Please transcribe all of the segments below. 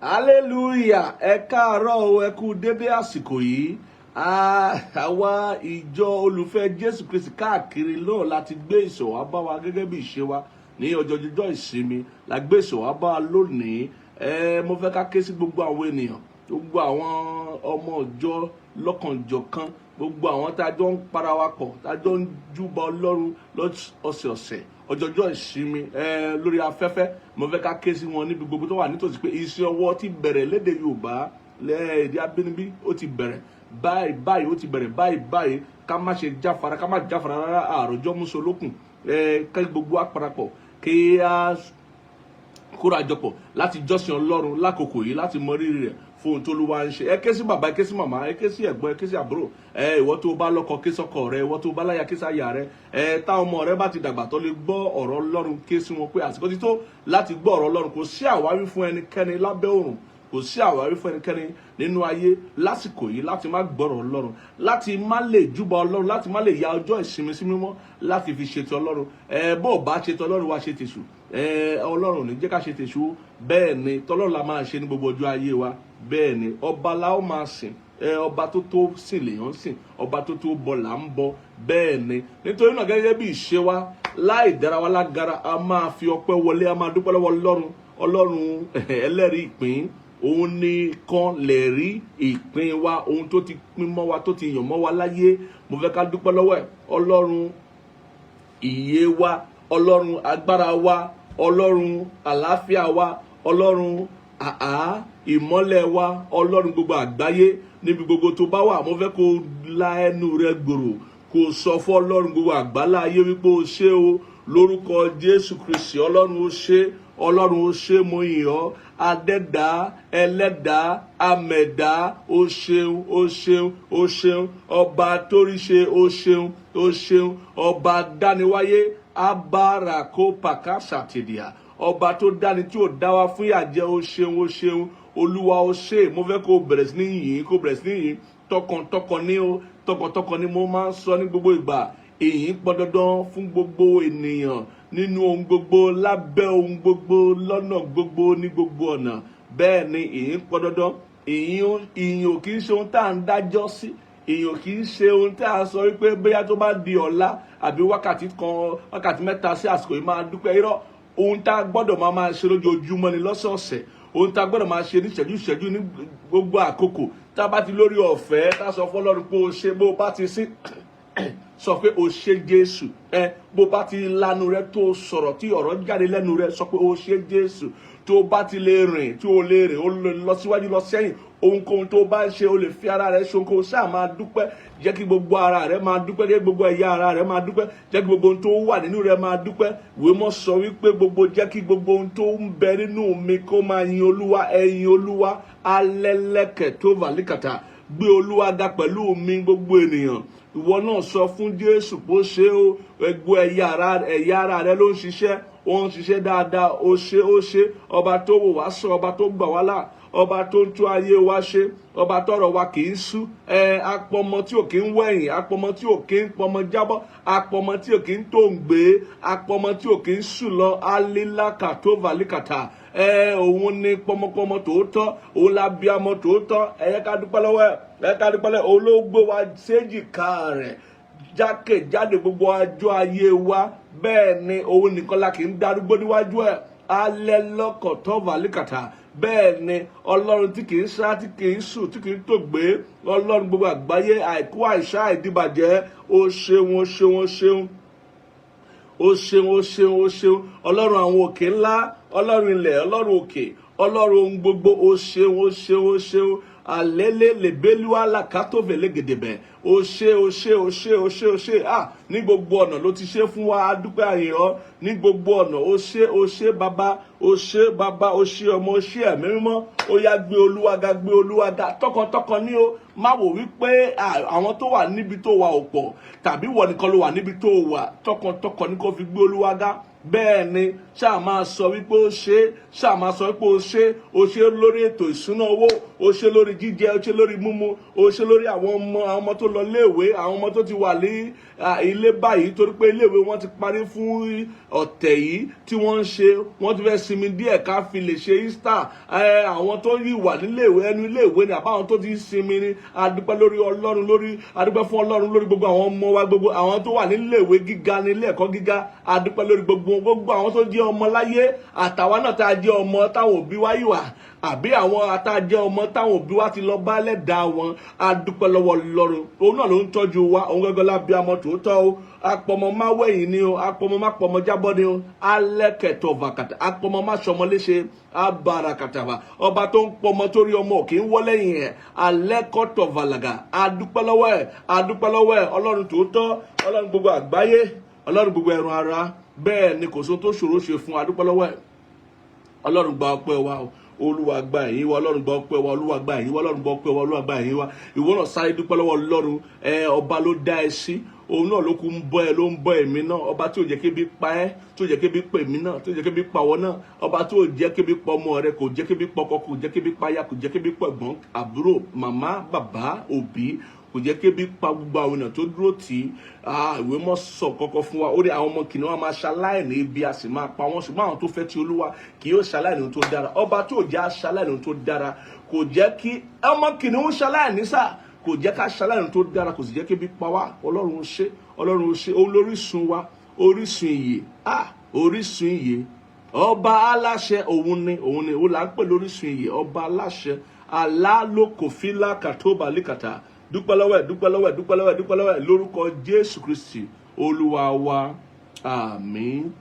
Hallelujah. Ẹ káàárọ̀ o, ẹ kú dédé àsìkò yìí. Àwa ìjọ olùfẹ́ Jésù Kristi káàkiri lóò láti gbé ìsọ̀ wá bá wa gẹ́gẹ́ bí ìṣe wa ní ọjọ́jọ́jọ́ ìsinmi la gbé ìsọ̀ wá bá wa lónìí. Ẹ mo fẹ́ ká ké sí gbogbo àwọn ènìyàn, gbogbo àwọn ọmọ ìjọ lọ́kànjọ̀kan, gbogbo àwọn tá a jọ ń para wa pọ̀, tá a jọ ń júbà Ọlọ́run lọ́sọ̀ọ̀sẹ̀, ọjọ́jọ́ ìsinmi ẹ lórí afẹ́fẹ́. Mo fẹ́ ká ké sí wọn níbi gbogbo tó wà nítòsí pé iṣẹ́ ọwọ́ ti bẹ̀rẹ̀ lédè Yorùbá, lédè abínibí. Ó ti bẹ̀rẹ̀ báyìí báyìí, ó ti bẹ̀rẹ̀ báyìí báyìí. Ká má ṣe jáfara, ká má jáfara rárá. Àròjọ mùsùlùkùn ẹ ká gbogbo àparapọ̀ kí á kórajọpọ̀ láti jọ́sìn Ọlọ́run lákòókò yìí, láti mọ rírì rẹ̀ fún ohun tó ló wá ń ṣe. Ẹ ké sí bàbá, ẹ ké sí màmá, ẹ ké sí ẹ̀gbọ́n, ẹ ké sí àbúrò. Ẹ ìwọ tó bá lọ́kọ, ké sọ́kọ rẹ. Ìwọ tó bá láya, ké sáya rẹ. Ẹ táwọn ọmọ rẹ bá ti dàgbà tó lè gbọ́ ọ̀rọ̀ Ọlọ́run, ké sí wọn pé àsìkò ti tó láti gbọ́ ọ̀rọ̀ Ọlọ́run. Kò sí àwáwí fún ẹnikẹ́ni lábẹ́ òrùn, kò sí àwáwí fún ẹnikẹ́ni nínú ayé lásìkò yìí láti má gbọ́rọ̀ Ọlọ́run, láti má lè júbà Ọlọ́run, láti má lè ya ọjọ́ ìsinmi sí mímọ́ láti fi ṣètò Ọlọ́run. Ẹ bó o bá ṣètò Ọlọ́run, wá ṣe tèṣù. Ẹ Ọlọ́run ò ní jẹ́ ká ṣe tèṣù. Bẹ́ẹ̀ ni, tọ́lọ́run la máa ṣe ní gbogbo ọjọ́ ayé wa. Bẹ́ẹ̀ ni, ọba la ó máa sìn. Ẹ ọba tó tó sìn lèèyàn sìn, ọba tó tó bọ là ń bọ. Bẹ́ẹ̀ ni, nítorí náà, gẹ́gẹ́ bí ìṣe wa, láì dára wa lágara, a máa fi ọpẹ́ wọlé, a máa dúpẹ́ lọ́wọ́ Ọlọ́run. Ọlọ́run ẹlẹ́rìí ìpín, òun ní kan lè rí ìpín wa, ohun tó ti pín mọ́ wa, tó ti yàn mọ́ wa láyé. Mo fẹ́ ká dúpẹ́ lọ́wọ́ ẹ̀. Ọlọ́run ìyè wa, Ọlọ́run agbára wa, Ọlọ́run àlàáfíà wa, Ọlọ́run àá ìmọ́lẹ̀ wa, Ọlọ́run gbogbo àgbáyé. Níbi gbogbo tó bá wà, mo fẹ́ kó la ẹnu rẹ gbòòrò, kó sọ fún Ọlọ́run gbogbo àgbálá ayé wípé o ṣé o, lórúkọ Jésù Kristi. Ọlọ́run, o ṣé. Ọlọ́run, o ṣé, mo yìn ọ́. Adẹ́dá, ẹlẹ́dá, amẹ̀dá, o ṣeun, o ṣeun, o ṣeun. Ọba toríṣe, o ṣeun, o ṣeun. Ọba dániwáyé, abarako pàkásàtìdìà, ọba tó dáni tí ò dá wa fún ìyàjẹ, o ṣeun, o ṣeun. Olúwa, o ṣé. Mo fẹ́ kó bẹ̀rẹ̀ sí ní yìn, kó bẹ̀rẹ̀ sí ní yìn tọkàntọkàn ní o. Tọkàntọkàn ni mo máa ń sọ ní gbogbo ìgbà. Èyí pọn dandan fún gbogbo ènìyàn nínú ohun gbogbo, lábẹ́ ohun gbogbo, lọ́nà gbogbo, ní gbogbo ọ̀nà. Bẹ́ẹ̀ ni, èyí pọn dandan. Ìyìn ò kì í ṣe ohun tá à ń dájọ́ sí. Ìyìn ò kì í ṣe ohun tá a sọ wípé bóyá tó bá di ọ̀la àbí wákàtí kan, wákàtí 3 sí àsìkò yìí máa dúpẹ́. Irọ́. Ohun tá a gbọ́dọ̀ máa máa ṣe lójoojúmọ́ ni, lọ́sọ̀ọ̀sẹ̀, ohun tá a gbọ́dọ̀ máa ṣe ní ìṣẹ́jú ìṣẹ́jú, ní gbogbo àkókò tá a bá ti lórí ọ̀fẹ́, tá a sọ fọlọ́run pé o ṣe. Bó o bá ti sí, sọ pé o ṣe Jésù. Ẹ bó bá ti lanu rẹ tó sọ̀rọ̀, tí ọ̀rọ̀ jáde lẹ́nu rẹ, sọ pé o ṣe Jésù. Tó bá ti lè rìn, tí o lè rìn, o lè lọ síwájú, lọ sẹ́yìn, ohunkóhun tó bá ń ṣe, o lè fi ara rẹ ṣe ohunkóhun, ṣáà máa dúpẹ́. Jẹ́ kí gbogbo ara rẹ máa dúpẹ́, jẹ́ kí gbogbo ẹ̀yà ara rẹ máa dúpẹ́, jẹ́ kí gbogbo ohun tó wà nínú rẹ máa dúpẹ́. Ìwé mọ́ sọ wípé gbogbo, jẹ́ kí gbogbo ohun tó ń bẹ nínú mi kó máa yin Olúwa. Ẹ yin Olúwa. Alẹ́lẹ́kẹ̀ tó vàlíkàtà, gbé Olúwa ga pẹ̀lú mi, gbogbo ènìyàn. Ìwọ náà sọ fún Jésù bó ṣe ó. Gbogbo ẹ̀yà ara rẹ ló ń ṣiṣẹ́, ó ń ṣiṣẹ́ dáadáa. Ó ṣe, ó ṣe. Ọba tó wò wá sọ, ọba tó gbà wá là, ọba tó ń tún ayé wa ṣe, ọba tọrọ wa kì í sú. Ẹ apọmọ tí ò kì í wẹ̀yìn, apọmọ tí ò kì í pọmọ jábọ́, apọmọ tí ò kì í tó ń gbé, apọmọ tí ò kì í sùn lọ, alíláka tó valikàtà. Ẹ òun ni pọmọpọmọ tòótọ́, òun la bí ọmọ tòótọ́. Ẹ yẹ ká dúpẹ́ lọ́wọ́ ẹ. Ẹ ká dúpẹ́ lọ́wọ́. Olóògbé wa séjìká rẹ̀ jákèjádò gbogbo ọjọ́ ayé wa. Bẹ́ẹ̀ ni, òun nìkan la kì í darúgbó níwájú ẹ̀. Alẹ́ lọ́kọ̀ tó valikàtà. Bẹ́ẹ̀ ni, Ọlọ́run tí kì í sá, tí kì í sùn, tí kì í tògbé, Ọlọ́run gbogbo àgbáyé, àìkú, àìsá, àìdíbàjẹ́, ó ṣeun, ó ṣeun, ó ṣeun, ó ṣeun, ó ṣeun, ó ṣeun. Ọlọ́run àwọn òkè ńlá, Ọlọ́run ilẹ̀, Ọlọ́run òkè, Ọlọ́run ohun gbogbo, ó ṣeun, ó ṣeun, ó ṣeun. Àlélẹ́ lèbélúwà làkàtòvèlégèdèbẹ̀. Ó ṣe, ó ṣe, ó ṣe, ó ṣe, ó ṣe. Ah, ní gbogbo ọ̀nà ló ti ṣe fún wa. A dúpẹ́ àyìnrọ́ ní gbogbo ọ̀nà. Ó ṣe, ó ṣe Bàbá, ó ṣe Bàbá, ó ṣe Ọmọ, ó ṣe Ẹ̀mí Mímọ́. Ó yá, gbé Olúwa ga, gbé Olúwa ga tọkàntọkàn ní o. Má wò wípé àwọn tó wà níbi tó wà ò pọ̀, tàbí wọ nìkan ló wà níbi tó wà. Tọkàntọkàn ní kó fi gbé Olúwa ga. Bẹ́ẹ̀ ni, ṣáà máa sọ wípé ó ṣe é, ṣáà máa sọ wípé ó ṣe é. Ó ṣe é lórí ètò ìṣúná owó, ó ṣe é lórí jíjẹ, ó ṣe é lórí mímu, ó ṣe é lórí àwọn ọmọ, àwọn ọmọ tó lọ léèwé, àwọn ọmọ tó ti wà ní ilé báyìí torí pé iléèwé wọn ti parí fún ọ̀tẹ̀ yìí tí wọ́n ń ṣe, wọ́n ti fẹ́ sinmi díẹ̀ ká fi lè ṣe Easter. Àwọn tó yìí wà níléèwé, ẹnu iléèwé ni àbáwọn tó ti ń sinmi ni. A dúpẹ́ lórí Ọlọ́run, lórí a dúpẹ́ fún Ọlọ́run lórí gbogbo àwọn ọmọ wa, gbogbo àwọn tó wà níléèwé gíga ní ilé ẹ̀kọ́ gíga. A dúpẹ́ lórí gbogbo àwọn tó jẹ́ ọmọ láyé, àtàwa náà tá a jẹ́ ọmọ táwọn òbí wa yìí wà, àbí àwọn àtàjẹ́ ọmọ táwọn òbí wa ti lọ bá lẹ́dàá wọn. A dúpẹ́ lọ́wọ́ Ọlọ́run, òun náà ló ń tọ́jú wa, òun gẹ́gẹ́ lábí amọ̀ tòótọ́ o. Apọmọ má wẹ̀yìn ni o, apọmọ má pọmọ jábọ́ ni o, alẹ́kẹ̀tọ̀ vàkàtà, apọmọ má sọmọ léṣe, abarakàtàfà, ọba tó ń pọmọ torí ọmọ kì í wọ́ lẹ́yìn ẹ̀, alẹ́kọ̀tọ̀ vàlàgà. A dúpẹ́ lọ́wọ́ ẹ̀, a dúpẹ́ lọ́wọ́ ẹ̀, Ọlọ́run tòótọ́, Ọlọ́run gbogbo àgbáyé, Ọlọ́run gbogbo ẹran ara. Bẹ́ẹ̀ ni, kò sóhun tó ṣòro ṣe fún. A dúpẹ́ lọ́wọ́ ẹ̀. Ọlọ́run, gba ọpẹ́ wa o. Olúwa, gba ẹ̀yìn wa. Ọlọ́run, gba ọpẹ́ wa. Olúwa, gba ẹ̀yìn wa. Ọlọ́run, gba ọpẹ́ wa. Olúwa, gba ẹ̀yìn wa. Ìwọ náà sáré dúpẹ́ lọ́wọ́ Ọlọ́run. Ẹ ọba ló dá ẹ sí, òun náà ló kú ń bọ́ ẹ, ló ń bọ́ èmi náà. Ọba tí ò jẹ́ kébi pa ẹ́, tí ò jẹ́ kébi pa èmi náà, tí ò jẹ́ kébi pa wọ́n náà, ọba tí ò jẹ́ kébi pa ọmọ rẹ, kò jẹ́ kébi pa ọkọ, kò jẹ́ kébi pa aya, kò jẹ́ kébi pa ẹ̀gbọ́n, àbúrò, màmá, bàbá, òbí, kò jẹ́ kébi pa gbogbo àwọn èèyàn tó dúró tì í. Ìwé mọ́ sọ kọ́kọ́ fún wa, ó ní àwọn ọmọ kìnìún wọn máa ṣaláìní, ibi a sì máa pa wọ́n, ṣùgbọ́n àwọn tó fẹ́ ti Olúwa kì yóò ṣaláìní ohun tó dára. Ọba tó jẹ́ aṣaláìní ohun tó dára, kò jẹ́ kí ọmọ kìnìún ṣaláìní sá, kò jẹ́ ká ṣaláìní ohun tó dára, kò sì jẹ́ kébi pa wá. Ọlọ́run ṣe, Ọlọ́run ṣe, olórísun wa, orísun ìyè, orísun ìyè, ọba aláṣẹ, òun ni, òun ni, òun là ń pè lórísun ìyè, ọba aláṣẹ alálòkòfìlà kàtóbà líkàtà. Dúpẹ́ lọ́wọ́ ẹ̀, dúpẹ́ lọ́wọ́ ẹ̀, dúpẹ́ lọ́wọ́ ẹ̀, dúpẹ́ lọ́wọ́ ẹ̀, lórúkọ Jésù Kristi Olúwa wa, àmín.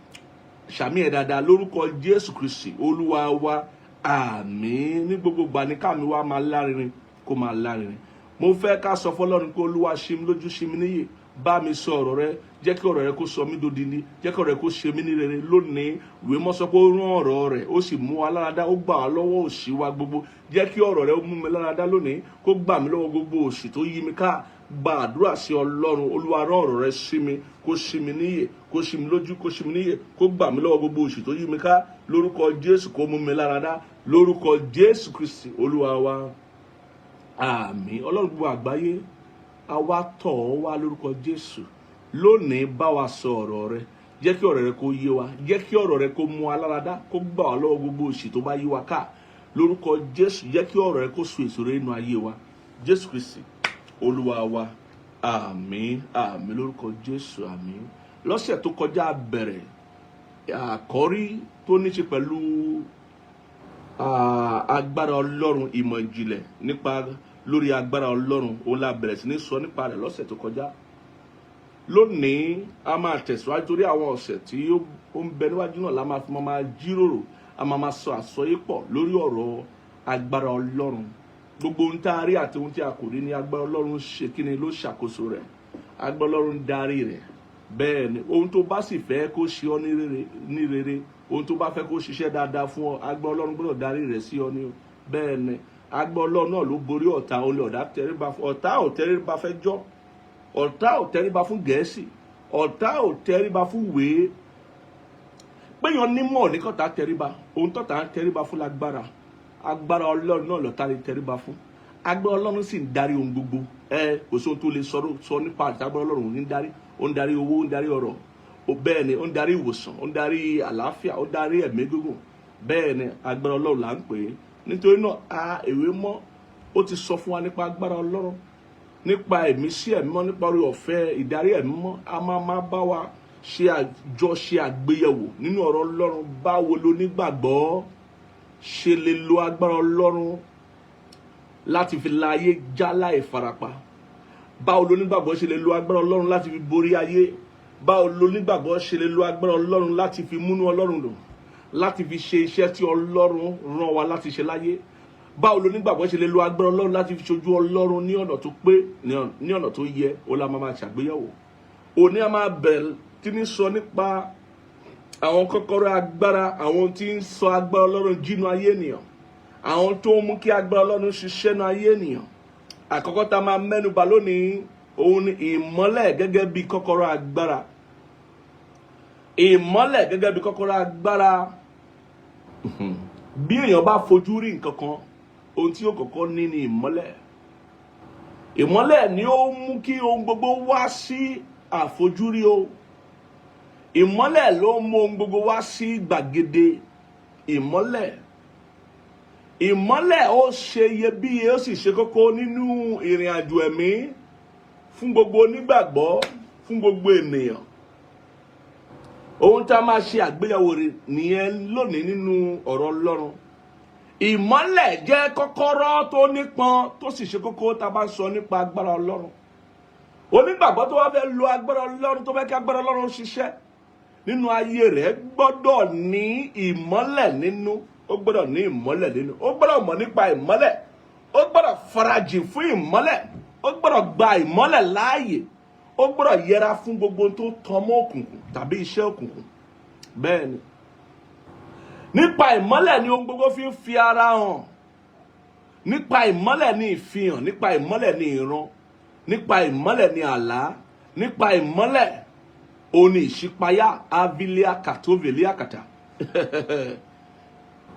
Ṣàmì ẹ̀ dáadáa, lórúkọ Jésù Kristi Olúwa wa, àmín. Ní gbogbo ìgbà ní káàmì wa máa lárinrin, kó máa lárinrin. Mo fẹ́ ká sọ fọlọ́run pé, Olúwa, ṣí mi lójú, ṣí mi níyè, bá mi sọ ọ̀rọ̀ rẹ, jẹ́ kí ọ̀rọ̀ rẹ kó sọ mí dodindi, jẹ́ kí ọ̀rọ̀ rẹ kó ṣe mí ní rere lónìí. Ìwé mọ́ sọ pé ó rán ọ̀rọ̀ rẹ̀, ó sì mú wa láradá, ó gbà wá lọ́wọ́ òṣì wa gbogbo. Jẹ́ kí ọ̀rọ̀ rẹ ó mú mi láradá lónìí, kó gbà mí lọ́wọ́ gbogbo òṣì tó yí mi ká. Gba àdúrà sí Ọlọ́run. Olúwa, rán ọ̀rọ̀ rẹ sí mi, kó ṣí mi níyè, kó ṣí mi lójú, kó ṣí mi níyè, kó gbà mí lọ́wọ́ gbogbo òṣì tó yí mi ká lórúkọ Jésù, kó mú mi láradá lórúkọ Jésù Kristi Olúwa wa, àmín. Ọlọ́run gbogbo àgbáyé, a wá tọ̀ ọ́ wá lórúkọ Jésù lónìí. Bá wa sọ ọ̀rọ̀ rẹ, jẹ́ kí ọ̀rọ̀ rẹ kó yé wa, jẹ́ kí ọ̀rọ̀ rẹ kó mú wa láradá, kó gbà wá lọ́wọ́ gbogbo òṣì tó bá yí wa ká lórúkọ Jésù. Jẹ́ kí ọ̀rọ̀ rẹ kó so èso rere nínú ayé wa. Jésù Kristi Olúwa wa, àmín, àmín, lórúkọ Jésù, àmín. Lọ́sẹ̀ tó kọjá, a bẹ̀rẹ̀ àkọ́rí tó ní ṣe pẹ̀lú agbára Ọlọ́run, ìmọ̀ ìjìnlẹ̀ nípa lórí agbára Ọlọ́run, òun la bẹ̀rẹ̀ sí ní sọ nípa rẹ̀ lọ́sẹ̀ tó kọjá. Lónìí, a máa tẹ̀síwájú torí àwọn ọ̀sẹ̀ tí ó ń bẹ níwájú náà la máa fi máa jíròrò, a máa máa sọ àsọyépọ̀ lórí ọ̀rọ̀ agbára Ọlọ́run. Gbogbo ohun tá a rí àti ohun tí a kò rí ní agbára Ọlọ́run ṣe kí ni ló ṣàkóso rẹ̀, agbára Ọlọ́run darí rẹ̀. Bẹ́ẹ̀ ni, ohun tó bá sì fẹ́ kó ṣe ọ́ ní rere, ohun tó bá fẹ́ kó ṣiṣẹ́ dáadáa fún ọ, agbára Ọlọ́run gbọ́dọ̀ darí rẹ̀ sí ọ ní o. Bẹ́ẹ̀ ni, agbára Ọlọ́run náà ló borí ọ̀tá olè, ọ̀dá tẹríba fún ọ̀tá, ò tẹríba fẹ́ jọ́, ọ̀tá ò tẹríba fún Gẹ̀ẹ́sì, ọ̀tá ò tẹríba fún wèé péyàn nímọ̀ ní kọ́tà tẹríba. Ohun tọ́ta ń tẹríba fún lágbára, agbára Ọlọ́run náà lọ́tà lè tẹríba fún. Agbára Ọlọ́run sì ń darí ohun gbogbo. Ẹ kò sí ohun tó lè sọ nípa àti agbára Ọlọ́run ò ní darí. Ó ń darí owó, ó ń darí ọrọ̀, bẹ́ẹ̀ ni, ó ń darí ìwòsàn, ó ń darí àlàáfíà, ó ń darí ẹ̀mí gígùn. Bẹ́ẹ̀ ni, agbára Ọlọ́run là ń pè é. Nítorí náà, a ìwé mọ́ ó ti sọ fún wa nípa agbára Ọlọ́run, nípa ẹ̀mí sí ẹ̀mí mọ́, nípa orí ọ̀fẹ́ ìdarí ẹ̀mí mọ́. A máa máa bá wa ṣe àjọṣe àgbéyẹ̀wò nínú ọ̀rọ̀ Ọlọ́run, báwo lo nígbàgbọ́ ṣe lè lo agbára Ọlọ́run láti fi la ayé já láì farapa, báwo lo nígbàgbọ́ ṣe lè lo agbára Ọlọ́run láti fi borí ayé, báwo lo nígbàgbọ́ ṣe lè lo agbára Ọlọ́run láti fi múnú Ọlọ́run dùn, láti fi ṣe iṣẹ́ tí Ọlọ́run rán wa láti ṣe láyé, báwo lo nígbàgbọ́ ṣe lè lo agbára Ọlọ́run láti fi ṣojú Ọlọ́run ní ọ̀nà tó pé, ní ọ̀nà tó yẹ. Ó la máa máa ṣàgbéyẹ̀wò. Òní, a máa bẹ̀rẹ̀ tí ní sọ nípa àwọn kọ́kọ́rọ́ agbára, àwọn tí ń sọ agbára Ọlọ́run jínú ayé ènìyàn, àwọn tó ń mú kí agbára Ọlọ́run ṣiṣẹ́ nú ayé ènìyàn. Àkọ́kọ́ tá a máa mẹ́nuba lónìí, òun ni ìmọ́lẹ̀ gẹ́gẹ́ bí kọ́kọ́rọ́ agbára. Ìmọ́lẹ̀ gẹ́gẹ́ bí kọ́kọ́rọ́ agbára. Bí èèyàn bá fojú rí nǹkan kan, ohun tí ó kọ́kọ́ ní ni ìmọ́lẹ̀. Ìmọ́lẹ̀ ni ó mú kí ohun gbogbo wá sí àfojúrí o. Ìmọ́lẹ̀ ló mú ohun gbogbo wá sí gbàgede. Ìmọ́lẹ̀ ó ṣe iyebíye, ó sì ṣe kókó nínú ìrìn àjò ẹ̀mí fún gbogbo onígbàgbọ́, fún gbogbo ènìyàn. Ohun tá a máa ṣe àgbéyẹ̀wò rẹ̀ nìyẹn lónìí nínú ọ̀rọ̀ Ọlọ́run. Ìmọ́lẹ̀ jẹ́ kọ́kọ́rọ́ tó nípọn, tó sì ṣe kókó tá a bá ń sọ nípa agbára Ọlọ́run. Onígbàgbọ́ tó wá fẹ́ lo agbára Ọlọ́run, tó fẹ́ kí agbára Ọlọ́run ṣiṣẹ́ nínú ayé rẹ̀, gbọ́dọ̀ ní ìmọ́lẹ̀ nínú. Ó gbọ́dọ̀ ní ìmọ́lẹ̀ nínú. Ó gbọ́dọ̀ mọ̀ nípa ìmọ́lẹ̀. Ó gbọ́dọ̀ farajìn fún ìmọ́lẹ̀. Ó gbọ́dọ̀ gba ìmọ́lẹ̀ láàyè. Ó gbọ́dọ̀ yẹra fún gbogbo ohun tó tan mọ́ òkùnkùn tàbí iṣẹ́ òkùnkùn. Bẹ́ẹ̀ ni, nípa ìmọ́lẹ̀ ni ohun gbogbo fi ń fi ara hàn. Nípa ìmọ́lẹ̀ ni ìfihàn, nípa ìmọ́lẹ̀ ni ìran, nípa ìmọ́lẹ̀ ni àlá, nípa ìmọ́lẹ̀ òun ni ìṣípayá avilia katovelia kàtà.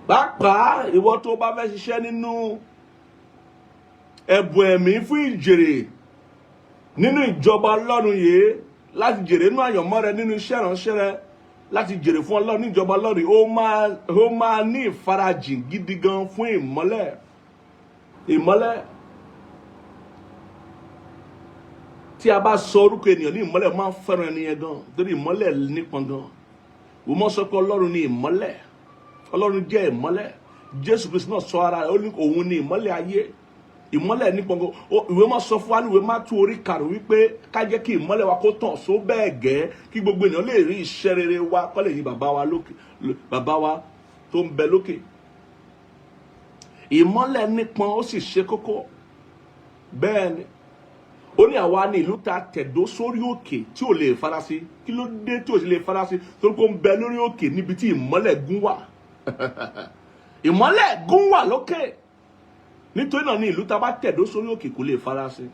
Pàápàá ìwọ tó bá fẹ́ ṣiṣẹ́ nínú ẹ̀bùn ẹ̀mí fún ìjèrè nínú ìjọba Ọlọ́run yìí, láti jèrè nínú àyànmọ́ rẹ, nínú iṣẹ́ ìránṣẹ́ rẹ, láti jèrè fún Ọlọ́run ní ìjọba Ọlọ́run, ó máa ní ìfarajìn gidi gan fún ìmọ́lẹ̀. Ìmọ́lẹ̀, tí a bá sọ orúkọ ènìyàn ní ìmọ́lẹ̀, máa ń fẹ́ràn ẹni yẹn gan, torí ìmọ́lẹ̀ nípọn gan. Wọ́n mọ̀ sọ pé Ọlọ́run ní ìmọ́lẹ̀, Ọlọ́run jẹ́ ìmọ́lẹ̀. Jésù Kristi náà sọ ara rẹ̀, ó ní òun ní ìmọ́lẹ̀ ayé. Ìmọ́lẹ̀ nípọn gan. Ìwé máa sọ fún wa ní ìwé Mátíù orí 5 wípé ká jẹ́ kí ìmọ́lẹ̀ wa kó tàn só bẹ́ẹ̀ gẹ́ kí gbogbo ènìyàn lè rí iṣẹ́ rere wa, kó lè yin bàbá wa lókè, bàbá wa tó ń bẹ lókè. Ìmọ́lẹ̀ nípọn, ó sì ṣe kókó. Bẹ́ẹ̀ ni, ó ní àwa ní ìlú ta tẹ̀dó sórí òkè tí ò lè farasí. Kí ló dé tí ò sì lè farasí? Torí kó ń bẹ lórí òkè níbi tí ìmọ́lẹ̀ gún wà. Ìmọ́lẹ̀ gún wà lókè. Nítorí náà ní ìlú ta bá tẹ̀dó sórí òkè kò lè farasí.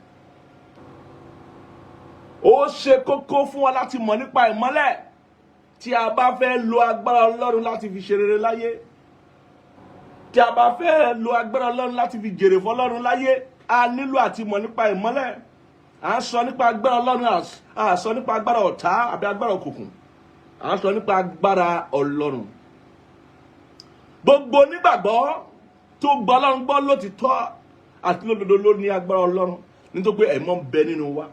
Ó ṣe kókó fún wa láti mọ̀ nípa ìmọ́lẹ̀ tí a bá fẹ́ lo agbára Ọlọ́run láti fi ṣe rere láyé, tí a bá fẹ́ lo agbára Ọlọ́run láti fi jèrè fọlọ́run láyé. A nílò àti mọ̀ nípa ìmọ́lẹ̀. À ń sọ nípa agbára Ọlọ́run, à sọ nípa agbára ọ̀tá àbí agbára òkùnkùn. À ń sọ nípa agbára Ọlọ́run. Gbogbo onígbàgbọ́ tó gbọ́ Ọlọ́run gbọ́ lótìtọ́ àti lódodo ló ní agbára Ọlọ́run, nítorí pé ẹ̀mọ́ ń bẹ nínú wa.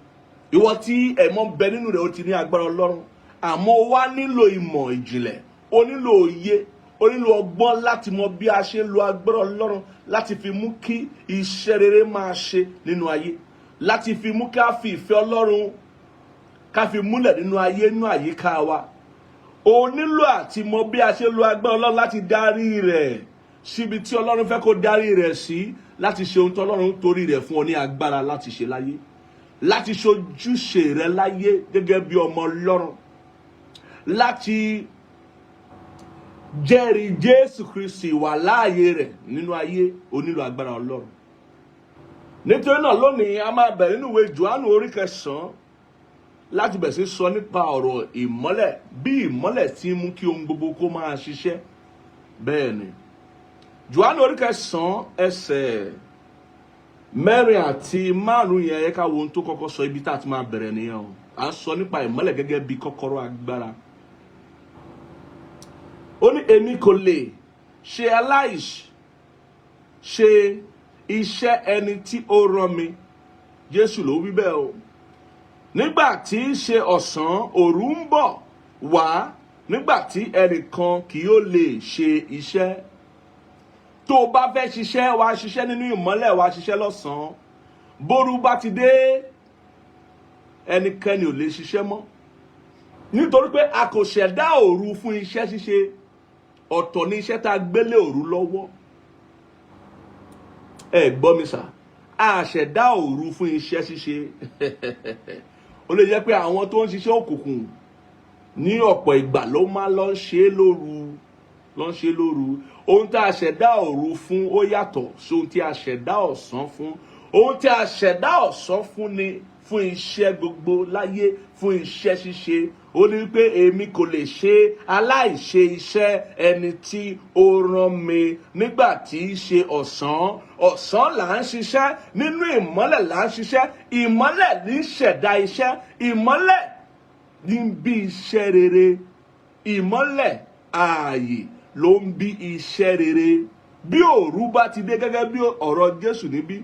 Ìwọ tí ẹ̀mọ́ ń bẹ nínú rẹ̀, ó ti ní agbára Ọlọ́run, àmọ́ ó wá nílò ìmọ̀ ìjìnlẹ̀, ó nílò òye, ó nílò ọgbọ́n láti mọ bí a ṣe ń lo agbára Ọlọ́run láti fi mú kí iṣẹ́ rere máa ṣe nínú ayé, láti fi mú ká fi ìfẹ́ Ọlọ́run ká fi múlẹ̀ nínú ayé, nínú àyíká wa. O nílò àti mọ bí a ṣe lo agbára Ọlọ́run láti darí rẹ̀ síbi tí Ọlọ́run fẹ́ kó darí rẹ̀ sí, láti ṣe ohun tí Ọlọ́run torí rẹ̀ fún ọ ní agbára láti ṣe láyé, láti ṣojúṣe rẹ láyé gẹ́gẹ́ bí ọmọ Ọlọ́run, láti jẹ́rìí Jésù Kristi wà láàyè rẹ̀ nínú ayé. O nílò agbára Ọlọ́run. Nítorí náà lónìí, a máa bẹ̀rẹ̀ nínú ìwé Jòhánù orí 9 láti bẹ̀rẹ̀ sí sọ nípa ọ̀rọ̀ ìmọ́lẹ̀, bí ìmọ́lẹ̀ ti ń mú kí ohun gbogbo kó máa ṣiṣẹ́. Bẹ́ẹ̀ ni, Jòhánù orí 9, ẹsẹ̀ 4 àti 5 yẹn, yẹ ká wo ohun tó kọ́kọ́ sọ. Ibi tá a ti máa bẹ̀rẹ̀ nìyẹn o. À ń sọ nípa ìmọ́lẹ̀ gẹ́gẹ́ bí kọ́kọ́rọ́ agbára. Ó ní, "Èmi kò lè ṣe aláìṣe ṣe iṣẹ́ ẹni tí ó rán mi." Jésù ló wí bẹ́ẹ̀ o. "Nígbà tí í ṣe ọ̀sán, òru ń bọ̀ wá nígbà tí ẹnìkan kì yóò lè ṣe iṣẹ́." Tó o bá fẹ́ ṣiṣẹ́, wàá ṣiṣẹ́ nínú ìmọ́lẹ̀, wàá ṣiṣẹ́ lọ́sàn-án. Bóru bá ti dé, ẹnikẹ́ni ò lè ṣiṣẹ́ mọ́, nítorí pé a kò ṣẹ̀dá òru fún iṣẹ́ ṣíṣe. Ọ̀tọ̀ ní iṣẹ́ tá a gbélé òru lọ́wọ́. Ẹ gbọ́ mi sà, a ṣẹ̀dá òru fún iṣẹ́ ṣíṣe. Ó lè jẹ́ pé àwọn tó ń ṣiṣẹ́ òkùnkùn ní ọ̀pọ̀ ìgbà ló máa lọ ń ṣe é lóru, lọ ń ṣe é lóru. Ohun tí a ṣẹ̀dá òru fún, ó yàtọ̀ sí ohun tí a ṣẹ̀dá ọ̀sán fún. Ohun tí a ṣẹ̀dá ọ̀sán fún ni fún iṣẹ́ gbogbo láyé, fún iṣẹ́ ṣíṣe. Ó ní wípé èmi kò lè ṣe aláìṣe iṣẹ́ ẹni tí ó rán mi nígbà tí í ṣe ọ̀sán. Ọ̀sán là ń ṣiṣẹ́, nínú ìmọ́lẹ̀ là ń ṣiṣẹ́. Ìmọ́lẹ̀ ní ṣẹ̀dá iṣẹ́, ìmọ́lẹ̀ ní bí iṣẹ́ rere. Ìmọ́lẹ̀ ààyè ló ń bí iṣẹ́ rere. Bí òru bá ti dé, gẹ́gẹ́ bí ọ̀rọ̀ Jésù níbí,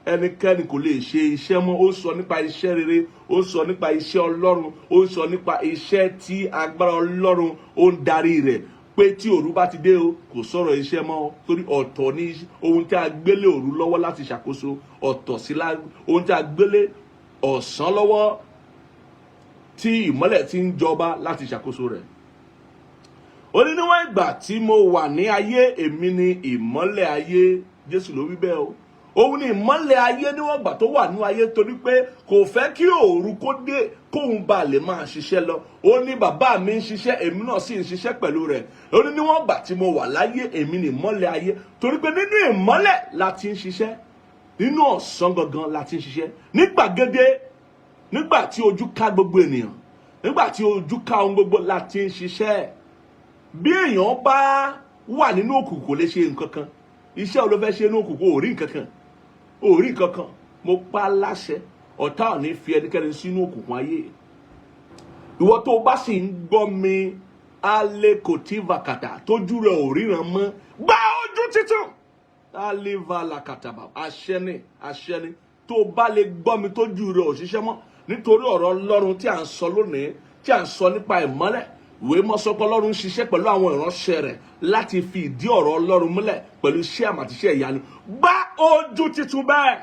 ẹnikẹ́ni kò lè ṣe iṣẹ́ mọ́. Ó sọ nípa iṣẹ́ rere, ó sọ nípa iṣẹ́ Ọlọ́run, ó sọ nípa iṣẹ́ tí agbára Ọlọ́run ó ń darí rẹ̀, pé tí òru bá ti dé o, kò sọ̀rọ̀ iṣẹ́ mọ́, torí ọ̀tọ̀ ní ohun tí a gbélé òru lọ́wọ́ láti ṣàkóso, ọ̀tọ̀ sí ohun tí a gbélé ọ̀sán lọ́wọ́ tí ìmọ́lẹ̀ ti ń jọba láti ṣàkóso rẹ̀. Ó ní níwọ̀n ìgbà tí mo wà ní ayé, èmi ni ìmọ́lẹ̀ ayé. Jésù ló wí bẹ́ẹ̀ o. Òun ni ìmọ́lẹ̀ ayé níwọ̀n ìgbà tó wà ní ayé, torí pé kò fẹ́ kí òru kó dé kóun bá lè máa ṣiṣẹ́ lọ. Ó ní bàbá mi ń ṣiṣẹ́, èmi náà sì ń ṣiṣẹ́ pẹ̀lú rẹ̀. Ó ní níwọ̀n ìgbà tí mo wà láyé, èmi ni ìmọ́lẹ̀ ayé, torí pé nínú ìmọ́lẹ̀ la ti ń ṣiṣẹ́, nínú ọ̀sán gangan la ti ń ṣiṣẹ́, ní gbàgede, nígbà tí ojú ká gbogbo ènìyàn, nígbà tí ojú ká ohun gbogbo la ti ń ṣiṣẹ́. Bí èèyàn bá wà nínú òkùnkùn, kò lè ṣe nǹkan kan. Iṣẹ́ wo ló fẹ́ ṣe nínú òkùnkùn? Ò rí nǹkan kan, ò rí nǹkan kan. Mo pa á láṣẹ, ọ̀tá ò ní fi ẹnikẹ́ni sínú òkùnkùn ayé. Ìwọ tó o bá sì ń gbọ́ mi, alẹ́ kò tí vàkàtà tójú rẹ̀ ò ríran mọ́, gba ojú títún alivalakataba. Àṣẹ ni, àṣẹ ni. Tó o bá lè gbọ́ mi, tójú rẹ̀ ò ṣiṣẹ́ mọ́, nítorí ọ̀rọ̀ Ọlọ́run tí à ń sọ lónìí, tí à ń sọ nípa ìmọ́lẹ̀, ìwé mọ́sọ́pọ̀ Ọlọ́run ń ṣiṣẹ́ pẹ̀lú àwọn ìránṣẹ́ rẹ̀ láti fi ìdí ọ̀rọ̀ Ọlọ́run múlẹ̀ pẹ̀lú iṣẹ́ àmì àti iṣẹ́ ìyanu. Gbá ojú titun bẹ́ẹ̀.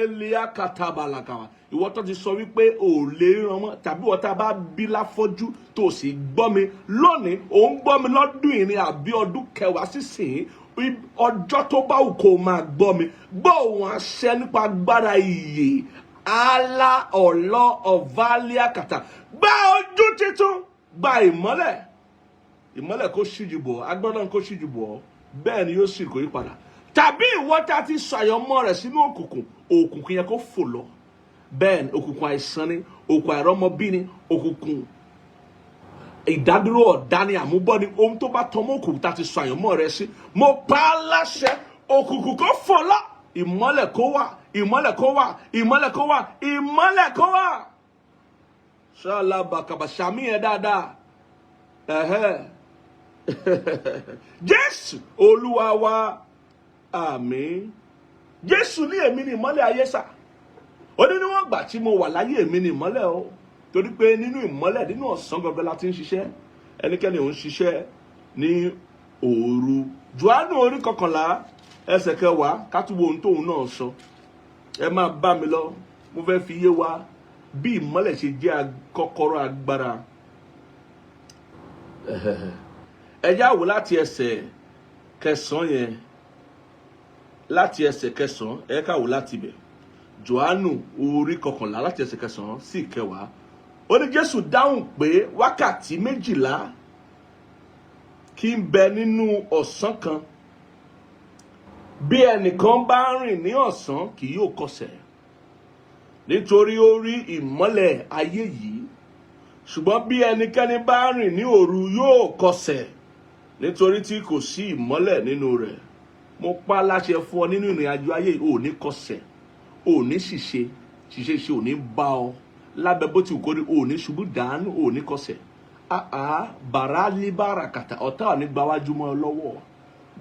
Elia katabalakawa. Ìwọ tó ti sọ wípé ò lè ràn mọ́, tàbí ìwọ tá a bá bí láfọ́jú tó sì gbọ́ mi lónìí, ò ń gbọ́ mi lọ́dún yìí ni àbí ọdún 10 sísìn, ọjọ́ tó bá wù kó máa gbọ́ mi, gbọ́ òun àṣẹ nípa agbára ìyè ala ọ̀lọ́ ọ̀válíà kàtà. Gbá ojú titun, gba ìmọ́lẹ̀, ìmọ́lẹ̀ kó ṣíjú bọ̀, agbára kó ṣíjú bọ̀. Bẹ́ẹ̀ ni yóò sì kò yí padà. Tàbí ìwọ tá a ti ṣàyọmọ́ rẹ̀ sínú òkùnkùn, òkùnkùn yẹn kó fò lọ. Bẹ́ẹ̀ ni, òkùnkùn àìsàn ni, òkùnkùn àìrọ́mọbí ni, òkùnkùn ìdádúró ọ̀dá ni, àmúbọ́ ni, ohun tó bá tọmọ́ òkùnkùn tá a ti ṣàyọmọ́ rẹ̀ sí, mo pa á láṣẹ, òkùnkùn kó fò lọ, ìmọ́lẹ̀ kó wà, ìmọ́lẹ̀ kó wà, ìmọ́lẹ̀ kó wà, ìmọ́lẹ̀ kó wà. Ṣálábàkàbà ṣàmì yẹn dáadáa. Ẹ̀hẹ́. Jésù Olúwa wa, àmín. Jésù ní èmi ni ìmọ́lẹ̀ ayé sà. Ó ní níwọ̀n ìgbà tí mo wà láyé, èmi ni ìmọ́lẹ̀ o, torí pé nínú ìmọ́lẹ̀, nínú ọ̀sán gangan la ti ń ṣiṣẹ́. Ẹnikẹ́ni ò ń ṣiṣẹ́ ní òru. Jòhánù orí 11 ẹsẹ̀ 10, ká tún wo ohun tóun náà sọ. Ẹ máa bá mi lọ, mo fẹ́ fi yé wa bí ìmọ́lẹ̀ ṣe jẹ́ kọ́kọ́rọ́ agbára. Ẹ já wò láti ẹsẹ̀ 9 yẹn, láti ẹsẹ̀ 9, ẹ ká wò láti ibẹ̀. Jòhánù orí 11 láti ẹsẹ̀ 9 sí 10. Ó ní Jésù dáhùn pé wákàtí 12 kí ń bẹ nínú ọ̀sán kan. Bí ẹnìkan bá rìn ní ọ̀sán, kì yóò kọsẹ̀, nítorí ó rí ìmọ́lẹ̀ ayé yìí. Ṣùgbọ́n bí ẹnikẹ́ni bá rìn ní òru, yóò kọsẹ̀, nítorí tí kò sí ìmọ́lẹ̀ nínú rẹ̀. Mo pa á láṣẹ fún ọ, nínú ìrìn àjò ayé yìí, ò ní kọsẹ̀, ò ní ṣìṣe, ṣìṣe ṣe ò ní bá ọ lábẹ́ bó ti wù kó rí. Ò ní ṣubú dànù, ò ní kọsẹ̀. Àá bàrà líbàrà kàtà, ọ̀tá ò ní gbáwájú mọ́ ọ lọ́wọ́.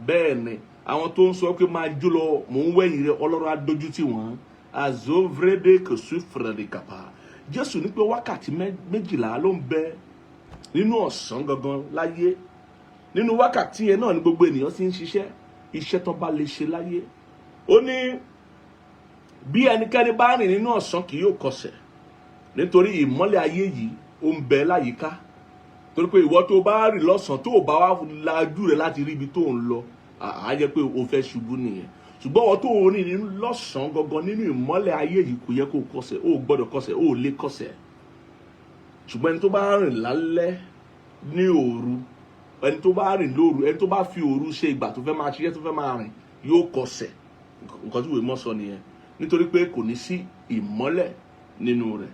Bẹ́ẹ̀ ni, àwọn tó ń sọ pé máa jó lọ, mò ń wẹ̀yìn rẹ, Ọlọ́run á dójú tì wọ́n. Azovrede kò sí fúrẹ́dì kàpá. Jésù ní pé wákàtí 12 ló ń bẹ nínú ọ̀sán gangan láyé. Nínú wákàtí yẹn náà ni gbogbo ènìyàn sì ń ṣiṣẹ́ iṣẹ́ tó bá lè ṣe láyé. Ó ní bí ẹnikẹ́ni bá rìn nínú ọ̀sán, kì yóò kọsẹ̀, nítorí ìmọ́lẹ̀ ayé yìí ó ń bẹ láyìíká. Torí pé ìwọ tó bá rìn lọ́sàn-án, tó bá wá lajú rẹ láti rí ibi tó ń lọ, á jẹ́ pé o fẹ́ ṣubú nìyẹn. Ṣùgbọ́n ìwọ tó rìn nínú lọ́sàn-án gangan nínú ìmọ́lẹ̀ ayé yìí, kò yẹ kó kọsẹ̀, o gbọ́dọ̀ kọsẹ̀, o lè kọsẹ̀. Ṣùgbọ́n ẹni tó bá rìn lálẹ́ ní òru, ẹni tó bá rìn lóru, ẹni tó bá fi òru ṣe ìgbà tó fẹ́ máa ṣiṣẹ́, tó fẹ́ máa rìn, yóò kọsẹ̀. Nǹkan tí ìwé mọ́ sọ nìyẹn, nítorí pé kò ní sí ìmọ́lẹ̀ nínú rẹ̀.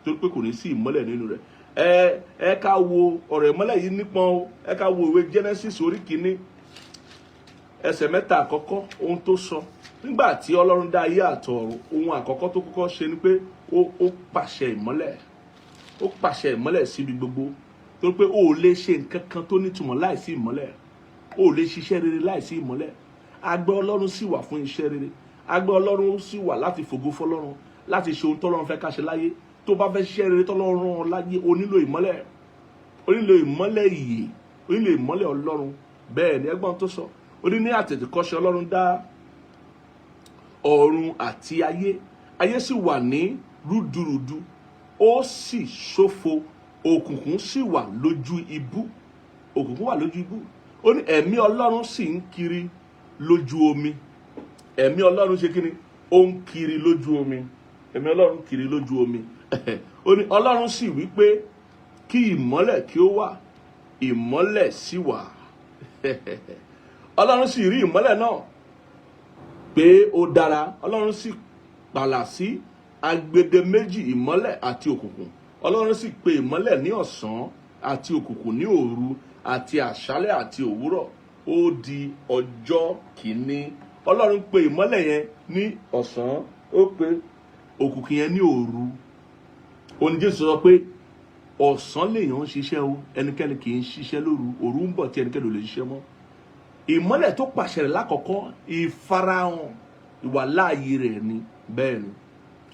Torí pé kò ní sí ìmọ́lẹ̀ nínú rẹ̀. Ẹ ká wo ọ̀rọ̀ ìmọ́lẹ̀ yìí nípọn o. Ẹ ká wo ìwé Genesis orí 1, ẹsẹ̀ 3 àkọ́kọ́, ohun tó sọ nígbà tí Ọlọ́run dá ayé àtọ̀run. Ohun àkọ́kọ́ tó kọ́kọ́ ṣe ni pé ó pàṣẹ ìmọ́lẹ̀. Ó pàṣẹ ìmọ́lẹ̀ síbi gbogbo, torí pé o ò lè ṣe nǹkan kan tó nítumọ̀ láìsí ìmọ́lẹ̀. O ò lè ṣiṣẹ́ rere láìsí ìmọ́lẹ̀. Agbára Ọlọ́run sì wà fún iṣẹ́ rere. Agbára Ọlọ́run sì wà láti fògo fọlọ́run, láti ṣe ohun tọ́lọ́run fẹ́ ká ṣe láyé. Tó bá fẹ́ ṣiṣẹ́ rere tọ́lọ́run rán ọ láyé, o nílò ìmọ́lẹ̀. O nílò ìmọ́lẹ̀ ìyè, o nílò ìmọ́lẹ̀ Ọlọ́run. Bẹ́ẹ̀ ni, ẹgbọ́n tó sọ. Ó ní, ní àtètèkọ́ṣe Ọlọ́run dá ọ̀run àti ayé. Ayé sì wà ní rúdurùdu, ó sì ṣófo, òkùnkùn sì wà lójú ibú. Òkùnkùn wà lójú ibú. Ó ní ẹ̀mí Ọlọ́run sì ń kiri lójú omi. Ẹ̀mí Ọlọ́run ṣe kí ni? Ó ń kiri lójú omi. Ẹ̀mí Ọlọ́run kiri lójú omi. Ó ní Ọlọ́run sì wí pé, "Kí ìmọ́lẹ̀ kí ó wà." Ìmọ́lẹ̀ sì wà. Ọlọ́run sì rí ìmọ́lẹ̀ náà pé ó dára. Ọlọ́run sì pààlà sí agbede méjì ìmọ́lẹ̀ àti òkùnkùn. Ọlọ́run sì pe ìmọ́lẹ̀ ní ọ̀sán, àti òkùnkùn ní òru. Àti àṣálẹ́ àti òwúrọ̀, ó di ọjọ́ kìíní. Ọlọ́run pe ìmọ́lẹ̀ yẹn ní ọ̀sán, ó pe òkùnkùn yẹn ní òru. Òní Jésù sọ pé ọ̀sán lèèyàn ń ṣiṣẹ́ o, ẹnikẹ́ni kì í ṣiṣẹ́ lóru. Òru ń bọ̀ tí ẹnikẹ́ni ò lè ṣiṣẹ́ mọ́. Ìmọ́lẹ̀ tó pàṣẹ rẹ̀ lákọ̀ọ́kọ́, ìfarahàn ìwàláàyè rẹ̀ ni. Bẹ́ẹ̀ ni,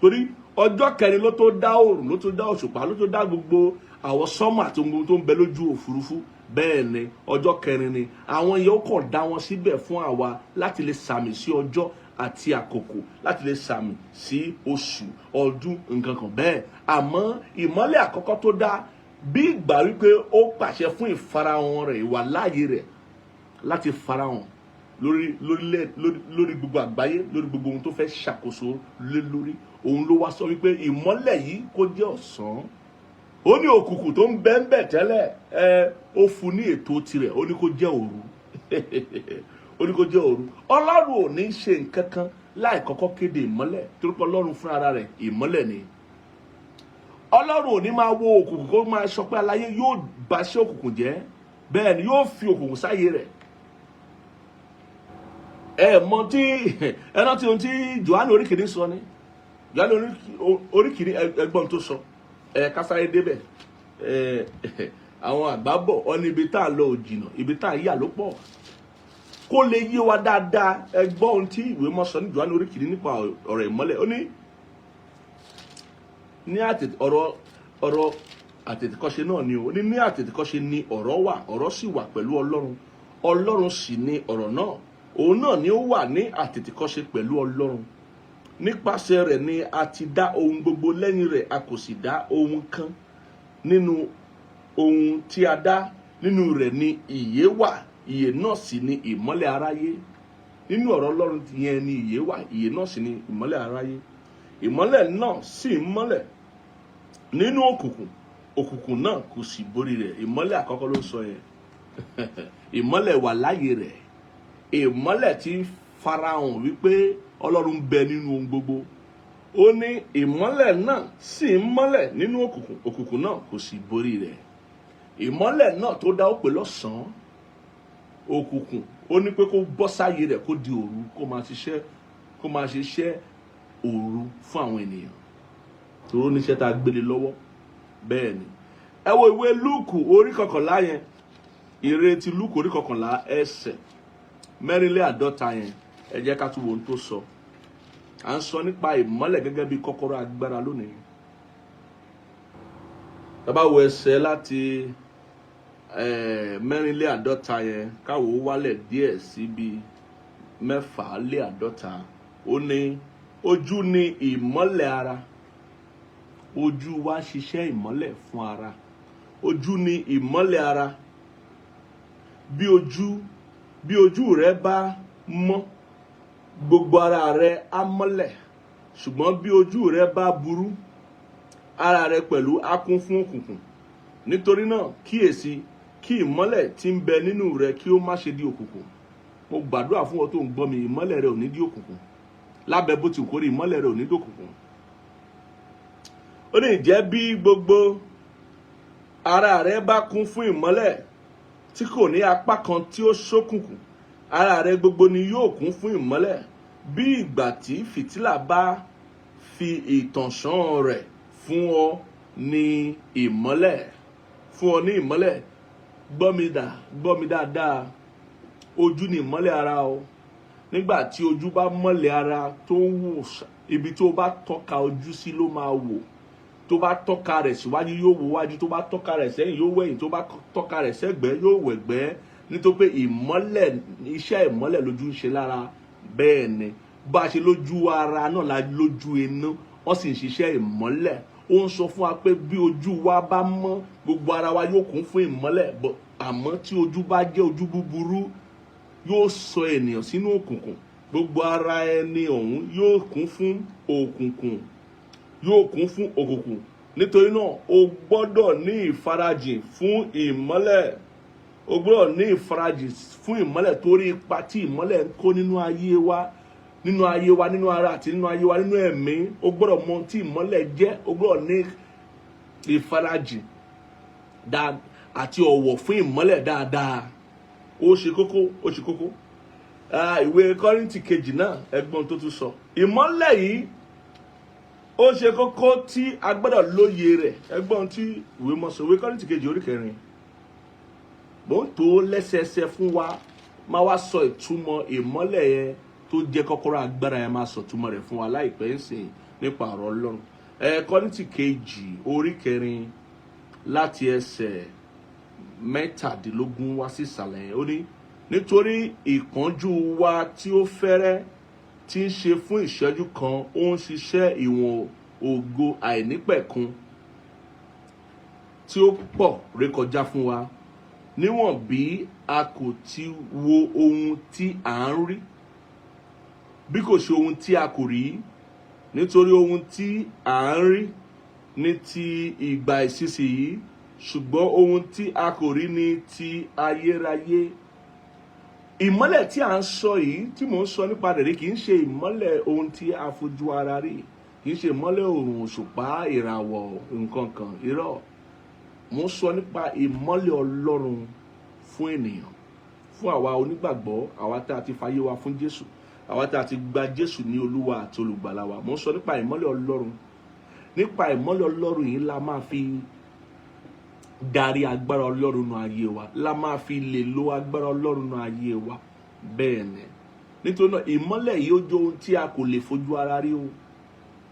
torí ọjọ́ kẹrin ló tó dá òòrùn, ló tó dá òṣùpá, ló tó dá gbogbo àwọn sánmọ̀ àti ohun tó ń bẹ lójú òfurufú. Bẹ́ẹ̀ ni, ọjọ́ kẹrin ni. Àwọn yẹn, ó kàn dá wọn síbẹ̀ fún àwa láti lè sàmì sí ọjọ́ àti àkókò, láti lè sàmì sí oṣù, ọdún, nǹkan kan bẹ́ẹ̀. Àmọ́ ìmọ́lẹ̀ àkọ́kọ́ tó dá, bí ìgbà wípé ó pàṣẹ fún ìfarahàn rẹ̀, ìwàláàyè rẹ̀ láti farahàn lórí lórílẹ̀, lórí gbogbo àgbáyé, lórí gbogbo ohun tó fẹ́ ṣàkóso lé lórí. Òun ló wá sọ wípé ìmọ́lẹ̀ yìí kó jẹ́ ọ̀sán. Ó ní òkùnkùn tó ń bẹ ń bẹ tẹ́lẹ̀, ẹ ó fún ní ètò tirẹ̀. Ó ní kó jẹ́ òru. Ó ní kó jẹ́ òru. Ọlọ́run ò ní ṣe nǹkan kan láì kọ́kọ́ kéde ìmọ́lẹ̀, torí pé Ọlọ́run fúnra ara rẹ̀ ìmọ́lẹ̀ ni. Ọlọ́run ò ní máa wo òkùnkùn kó máa sọ pé aláyé yóò bá ṣe òkùnkùn jẹ́. Bẹ́ẹ̀ ni, yóò fi òkùnkùn sáyé rẹ̀. Ẹ mọ tí ẹ rántí ohun tí Jòhánù orí 1 sọ ni. Jòhánù orí 1, ẹgbọ́n tó sọ. Ẹ kásáré débẹ̀. Ẹ àwọn àgbà bọ̀ ọ ní ibi tá a lọ ò jìnnà, ibi tá a yà ló pọ̀. Kó lè yé wa dáadáa, ẹ gbọ́ ohun tí ìwé mọ́ sọ ní Jòhánù orí 1 nípa ọ̀rọ̀ ìmọ́lẹ̀. Ó ní ní àtètè ọ̀rọ̀ àtètèkọ́ṣe náà ni o. Ó ní ní àtètèkọ́ṣe ni ọ̀rọ̀ wà, ọ̀rọ̀ sì wà pẹ̀lú Ọlọ́run, Ọlọ́run sì ni ọ̀rọ̀ náà. Òun náà ni ó wà ní àtètèkọ́ṣe pẹ̀lú Ọlọ́run. Nípasẹ̀ rẹ̀ ni a ti dá ohun gbogbo, lẹ́yìn rẹ̀ a kò sì dá ohun kan nínú ohun tí a dá. Nínú rẹ̀ ni ìyè wà, ìyè náà sì ni ìmọ́lẹ̀ aráyé. Nínú ọ̀rọ̀ Ọlọ́run yẹn ni ìyè wà, ìyè náà sì ni ìmọ́lẹ̀ aráyé. Ìmọ́lẹ̀ náà sì ń mọ́lẹ̀ nínú òkùnkùn, òkùnkùn náà kò sì borí rẹ̀. Ìmọ́lẹ̀ àkọ́kọ́ ló ń sọ yẹn, ìmọ́lẹ̀ wà láàyè rẹ̀, ìmọ́lẹ̀ tí ń farahàn wípé Ọlọ́run ń bẹ nínú ohun gbogbo. Ó ní ìmọ́lẹ̀ náà sì ń mọ́lẹ̀ nínú òkùnkùn, òkùnkùn náà kò sì borí rẹ̀. Ìmọ́lẹ̀ náà tó dá, ó pè lọ́sàn-án. Òkùnkùn, ó ní pé kó bọ́ sáyé rẹ̀, kó di òru, kó máa ṣiṣẹ́ òru fún àwọn ènìyàn, torí ó níṣẹ́ tá a gbélé lọ́wọ́. Bẹ́ẹ̀ ni, ẹ wo ìwé Lúùkù orí 11 yẹn, ìrètí Lúùkù orí 11, ẹsẹ̀ 54 yẹn. Ẹ jẹ́ ká tún wo ohun tó sọ. À ń sọ nípa ìmọ́lẹ̀ gẹ́gẹ́ bí kọ́kọ́rọ́ agbára lónìí. Tá bá wo ẹsẹ̀ láti 54 yẹn, káwo wálẹ̀ díẹ̀ síbi 46, ó ní ojú ni ìmọ́lẹ̀ ara. Ojú wa ṣiṣẹ́ ìmọ́lẹ̀ fún ara. Ojú ni ìmọ́lẹ̀ ara. Bí ojú rẹ bá mọ́, gbogbo ara rẹ á mọ́lẹ̀, ṣùgbọ́n bí ojú rẹ bá burú, ara rẹ pẹ̀lú á kún fún òkùnkùn. Nítorí náà, kíyèsí kí ìmọ́lẹ̀ tí ń bẹ nínú rẹ kí ó má ṣe di òkùnkùn. Mo gbàdúrà fún ọ tó ń gbọ́ mi, ìmọ́lẹ̀ rẹ ò ní di òkùnkùn. Lábẹ́ bó ti kórè, ìmọ́lẹ̀ rẹ ò ní di òkùnkùn. Ó ní ìjẹ́ bí gbogbo Ara rẹ bá kún fún ìmọ́lẹ̀ tí kò ní apá kan tí ó ṣókùnkùn, ara rẹ gbogbo ni yóò kún fún ìmọ́lẹ̀, bí ìgbà tí fìtílà bá fi ìtànṣán rẹ̀ fún ọ ní ìmọ́lẹ̀, fún ọ ní ìmọ́lẹ̀. Gbọ́ mi dà, gbọ́ mi dáadáa. Ojú ni ìmọ́lẹ̀ ara o. Nígbà tí ojú bá mọ́lẹ̀ ara tó ń wò, ibi tó bá tọ́ka ojú sí ló máa wò. Tó bá tọ́ka rẹ̀ síwájú, yóò wò wájú. Tó bá tọ́ka rẹ̀ sẹ́yìn, yóò wẹ̀yìn. Tó bá tọ́ka rẹ̀ sẹ́gbẹ̀ẹ́, yóò wẹ̀gbẹ́, nítorí pé ìmọ́lẹ̀, iṣẹ́ ìmọ́lẹ̀ lójú ń ṣe lára. Bẹ́ẹ̀ ni, bá a ṣe lójú ara náà la lójú inú, wọ́n sì ń ṣiṣẹ́ ìmọ́lẹ̀. Ó ń sọ fún wa pé bí ojú wa bá mọ́, gbogbo ara wa yóò kún fún ìmọ́lẹ̀. Àmọ́ tí ojú bá jẹ́ ojú búburú, yóò sọ ènìyàn sínú òkùnkùn. Gbogbo ara ẹni ọ̀hún yóò kún fún òkùnkùn, yóò kún fún òkùnkùn. Nítorí náà, o gbọ́dọ̀ ní ìfarajìn fún ìmọ́lẹ̀. O gbọ́dọ̀ ní ìfarajìn fún ìmọ́lẹ̀, torí ipa tí ìmọ́lẹ̀ ń kó nínú ayé wa, nínú ayé wa, nínú ara àti nínú ayé wa, nínú ẹ̀mí. O gbọ́dọ̀ mọ ohun tí ìmọ́lẹ̀ jẹ́. O gbọ́dọ̀ ní ìfarajìn àti ọ̀wọ̀ fún ìmọ́lẹ̀ dáadáa. Ó ṣe kókó, ó ṣe kókó. Ìwé Kọ́ríńtì kejì náà, ẹgbọ́n tó tún sọ. Ìmọ́lẹ̀ yìí, ó ṣe kókó tí a gbọ́dọ̀ lóye rẹ̀. Ẹgbọ́n tí ìwé mọ́ sọ, ìwé Kọ́ríńtì kejì orí 4. Mò ń tó lẹ́sẹẹsẹ fún wa, máa wá sọ ìtumọ̀ ìmọ́lẹ̀ yẹn tó jẹ́ kọ́kọ́rọ́ agbára yẹn, máa sọ ìtumọ̀ rẹ̀ fún wa láìpẹ́ ń sìn nípa ọ̀rọ̀ Ọlọ́run. Kọ́ríńtì kejì orí 4, láti ẹsẹ̀ 17 wá sí ìsàlẹ̀ yẹn, ó ní, "Nítorí ìpọ́njú wa tí ó fẹ́rẹ́, tí ń ṣe fún ìṣẹ́jú kan, ó ń ṣiṣẹ́ ìwọ̀n ògo àìnípẹ̀kun tí ó pọ̀ rékọjá fún wa, níwọ̀n bí a kò ti wo ohun tí à ń rí, bí kò ṣe ohun tí a kò rí. Nítorí ohun tí à ń rí ní ti ìgbà ìsinsìnyí, ṣùgbọ́n ohun tí a kò rí ní ti ayérayé." Ìmọ́lẹ̀ tí à ń sọ yìí, tí mò ń sọ nípa rẹ̀ rí, kì í ṣe ìmọ́lẹ̀ ohun tí a fojú ara rí, kì í ṣe ìmọ́lẹ̀ òòrùn, òṣùpá, ìràwọ̀, nǹkan kan. Irọ́. Mò ń sọ nípa ìmọ́lẹ̀ Ọlọ́run fún ènìyàn, fún àwa onígbàgbọ́, àwa tá a ti fayé wa fún Jésù, àwa tá a ti gba Jésù ní Olúwa àti Olùgbàlà wa. Mò ń sọ nípa ìmọ́lẹ̀ Ọlọ́run. Nípa ìmọ́lẹ̀ Ọlọ́run yìí la máa fi darí agbára Ọlọ́run nù ayé wa, la máa fi lè lo agbára Ọlọ́run nù ayé wa. Bẹ́ẹ̀ ni. Nítorí náà, ìmọ́lẹ̀ yìí, ó jẹ́ ohun tí a kò lè fojú ara rí o.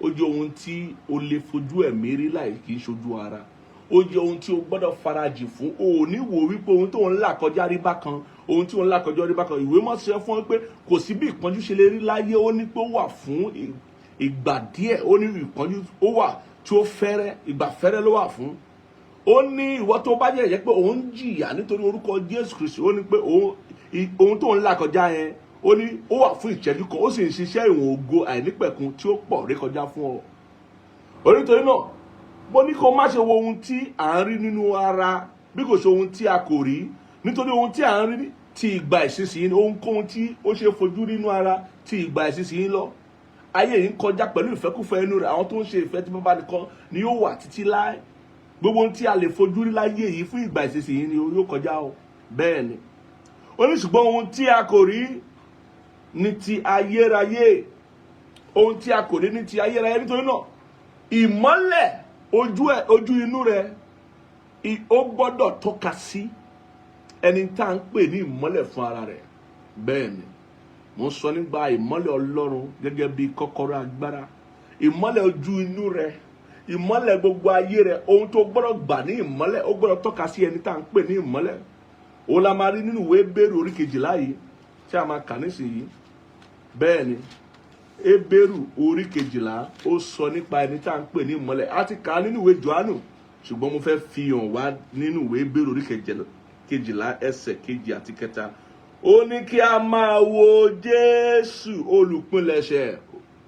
Ó jẹ́ ohun tí o lè fojú ẹ̀mí rí láì kì í ṣojú ara. Ó jẹ́ ohun tí o gbọ́dọ̀ farajìn fún. O ò ní wò wípé ohun tó ń là kọjá rí bákan, ohun tí ó ń là kọjá rí bákan. Ìwé mọ́ sọ fún ọ pé kò sí bí ìpọ́njú ṣe lè rí láyé, ó ní pé ó wà fún ìgbà díẹ̀. Ó ní ìpọ́njú ó wà tí ó fẹ́rẹ́, ìgbà fẹ́rẹ́ ló wà fún. Ó ní ìwọ tó bá jẹ́ pé òun jìyà nítorí orúkọ Jésù Kristi, ó ní pé ohun tó ń là kọjá yẹn, ó ní ó wà fún ìṣẹ́jú kan, ó sì ń ṣiṣẹ́ ìwọ̀n ògo àìnípẹ̀kun tí ó pọ̀ rékọjá fún ọ. Onítorí náà, mo ní kó má ṣe wo ohun tí à ń rí nínú ara, bí kò ṣe ohun tí a kò rí. Nítorí ohun tí à ń rí ti ìgbà ìsinsìnyí ni, ohunkóhun tí ó ṣe fojú nínú ara ti ìgbà ìsinsìnyí lọ. Ayé yìí ń kọjá pẹ̀lú ìfẹ́kúfẹ̀ẹ́ inú rẹ̀. Àwọn tó ń ṣe ìfẹ́ tí Bàbá nìkan ni yóò wà títí láé. Gbogbo ohun tí a lè fojú rí láyé yìí, fún ìgbà ìsinsìnyí ni, yóò kọjá o. Bẹ́ẹ̀ ni. Ó ní ṣùgbọ́n ohun tí a kò rí ní ti ayérayé. Ohun tí a kò rí ní ti ayérayé. Nítorí náà, ìmọ́lẹ̀ ojú ẹ̀, ojú inú rẹ̀, ó gbọ́dọ̀ tọ́ka sí ẹni tá à ń pè ní ìmọ́lẹ̀ fún ara rẹ̀. Bẹ́ẹ̀ ni. Mo ń sọ nípa ìmọ́lẹ̀ Ọlọ́run gẹ́gẹ́ bí kọ́kọ́rọ́ agbára. Ìmọ́lẹ̀ ojú inú rẹ̀, ìmọ́lẹ̀ gbogbo ayé rẹ̀, ohun tó gbọ́dọ̀ gbà ní ìmọ́lẹ̀, ó gbọ́dọ̀ tọ́ka sí ẹni tá à ń pè ní ìmọ́lẹ̀. Òun la máa rí nínú ìwé Hébérù orí 12 yìí tí a máa kà nísìnyí. Bẹ́ẹ̀ ni, Hébérù orí 12, ó sọ nípa ẹni tá à ń pè ní ìmọ́lẹ̀. A ti kà á nínú ìwé Jòhánù, ṣùgbọ́n mo fẹ́ fi hàn wá nínú ìwé Hébérù orí 12, ẹsẹ̀ 2 àti 3. Ó ní kí a máa wo Jésù olùpilẹ̀ṣẹ̀.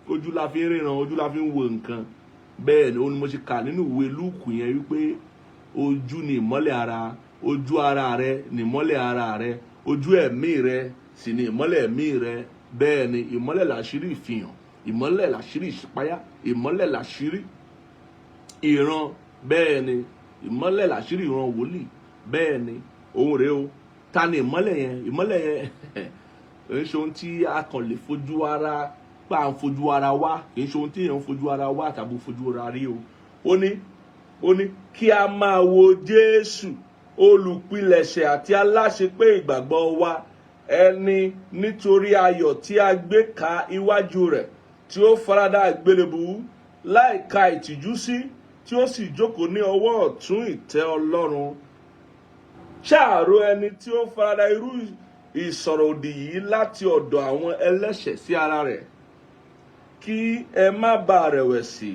Ojú la fi ń ríran, ojú la fi ń wo nǹkan. Bẹ́ẹ̀ ni, ó ní mo ṣe kà nínú ìwé Lúùkù yẹn wípé ojú ni ìmọ́lẹ̀ ara. Ojú ara rẹ ni ìmọ́lẹ̀ ara rẹ, ojú ẹ̀mí rẹ sì ni ìmọ́lẹ̀ ẹ̀mí rẹ. Bẹ́ẹ̀ ni, ìmọ́lẹ̀ làṣírí ìfihàn, ìmọ́lẹ̀ làṣírí ìṣípayá, ìmọ́lẹ̀ làṣírí ìran. Bẹ́ẹ̀ ni, Ìmọ́lẹ̀ làṣírí ìran wòlíì. Bẹ́ẹ̀ ni, òun rèé o. Ta ni ìmọ́lẹ̀ yẹn? Ìmọ́lẹ̀ yẹn kì í ṣe ohun tí a kàn lè fojú ara pa, à ń fojú ara wá. Kì í ṣe ohun tí èèyàn ń fojú ara wá tàbí fojú ara rí o. Ó ní kí a máa wo Jésù, olùpilẹ̀ṣẹ̀ àti aláṣepé ìgbàgbọ́ wa, ẹni nítorí ayọ̀ tí a gbé ka iwájú rẹ̀, tí ó farada àgbélébùú láìka ìtìjú sí, tí ó sì jókòó ní ọwọ́ ọ̀tún ìtẹ́ Ọlọ́run. Ṣàárò ẹni tí ó farada irú ìsọ̀rọ̀ òdì yìí láti ọ̀dọ̀ àwọn ẹlẹ́ṣẹ̀ sí ara rẹ̀, kí ẹ má bàa rẹ̀wẹ̀sì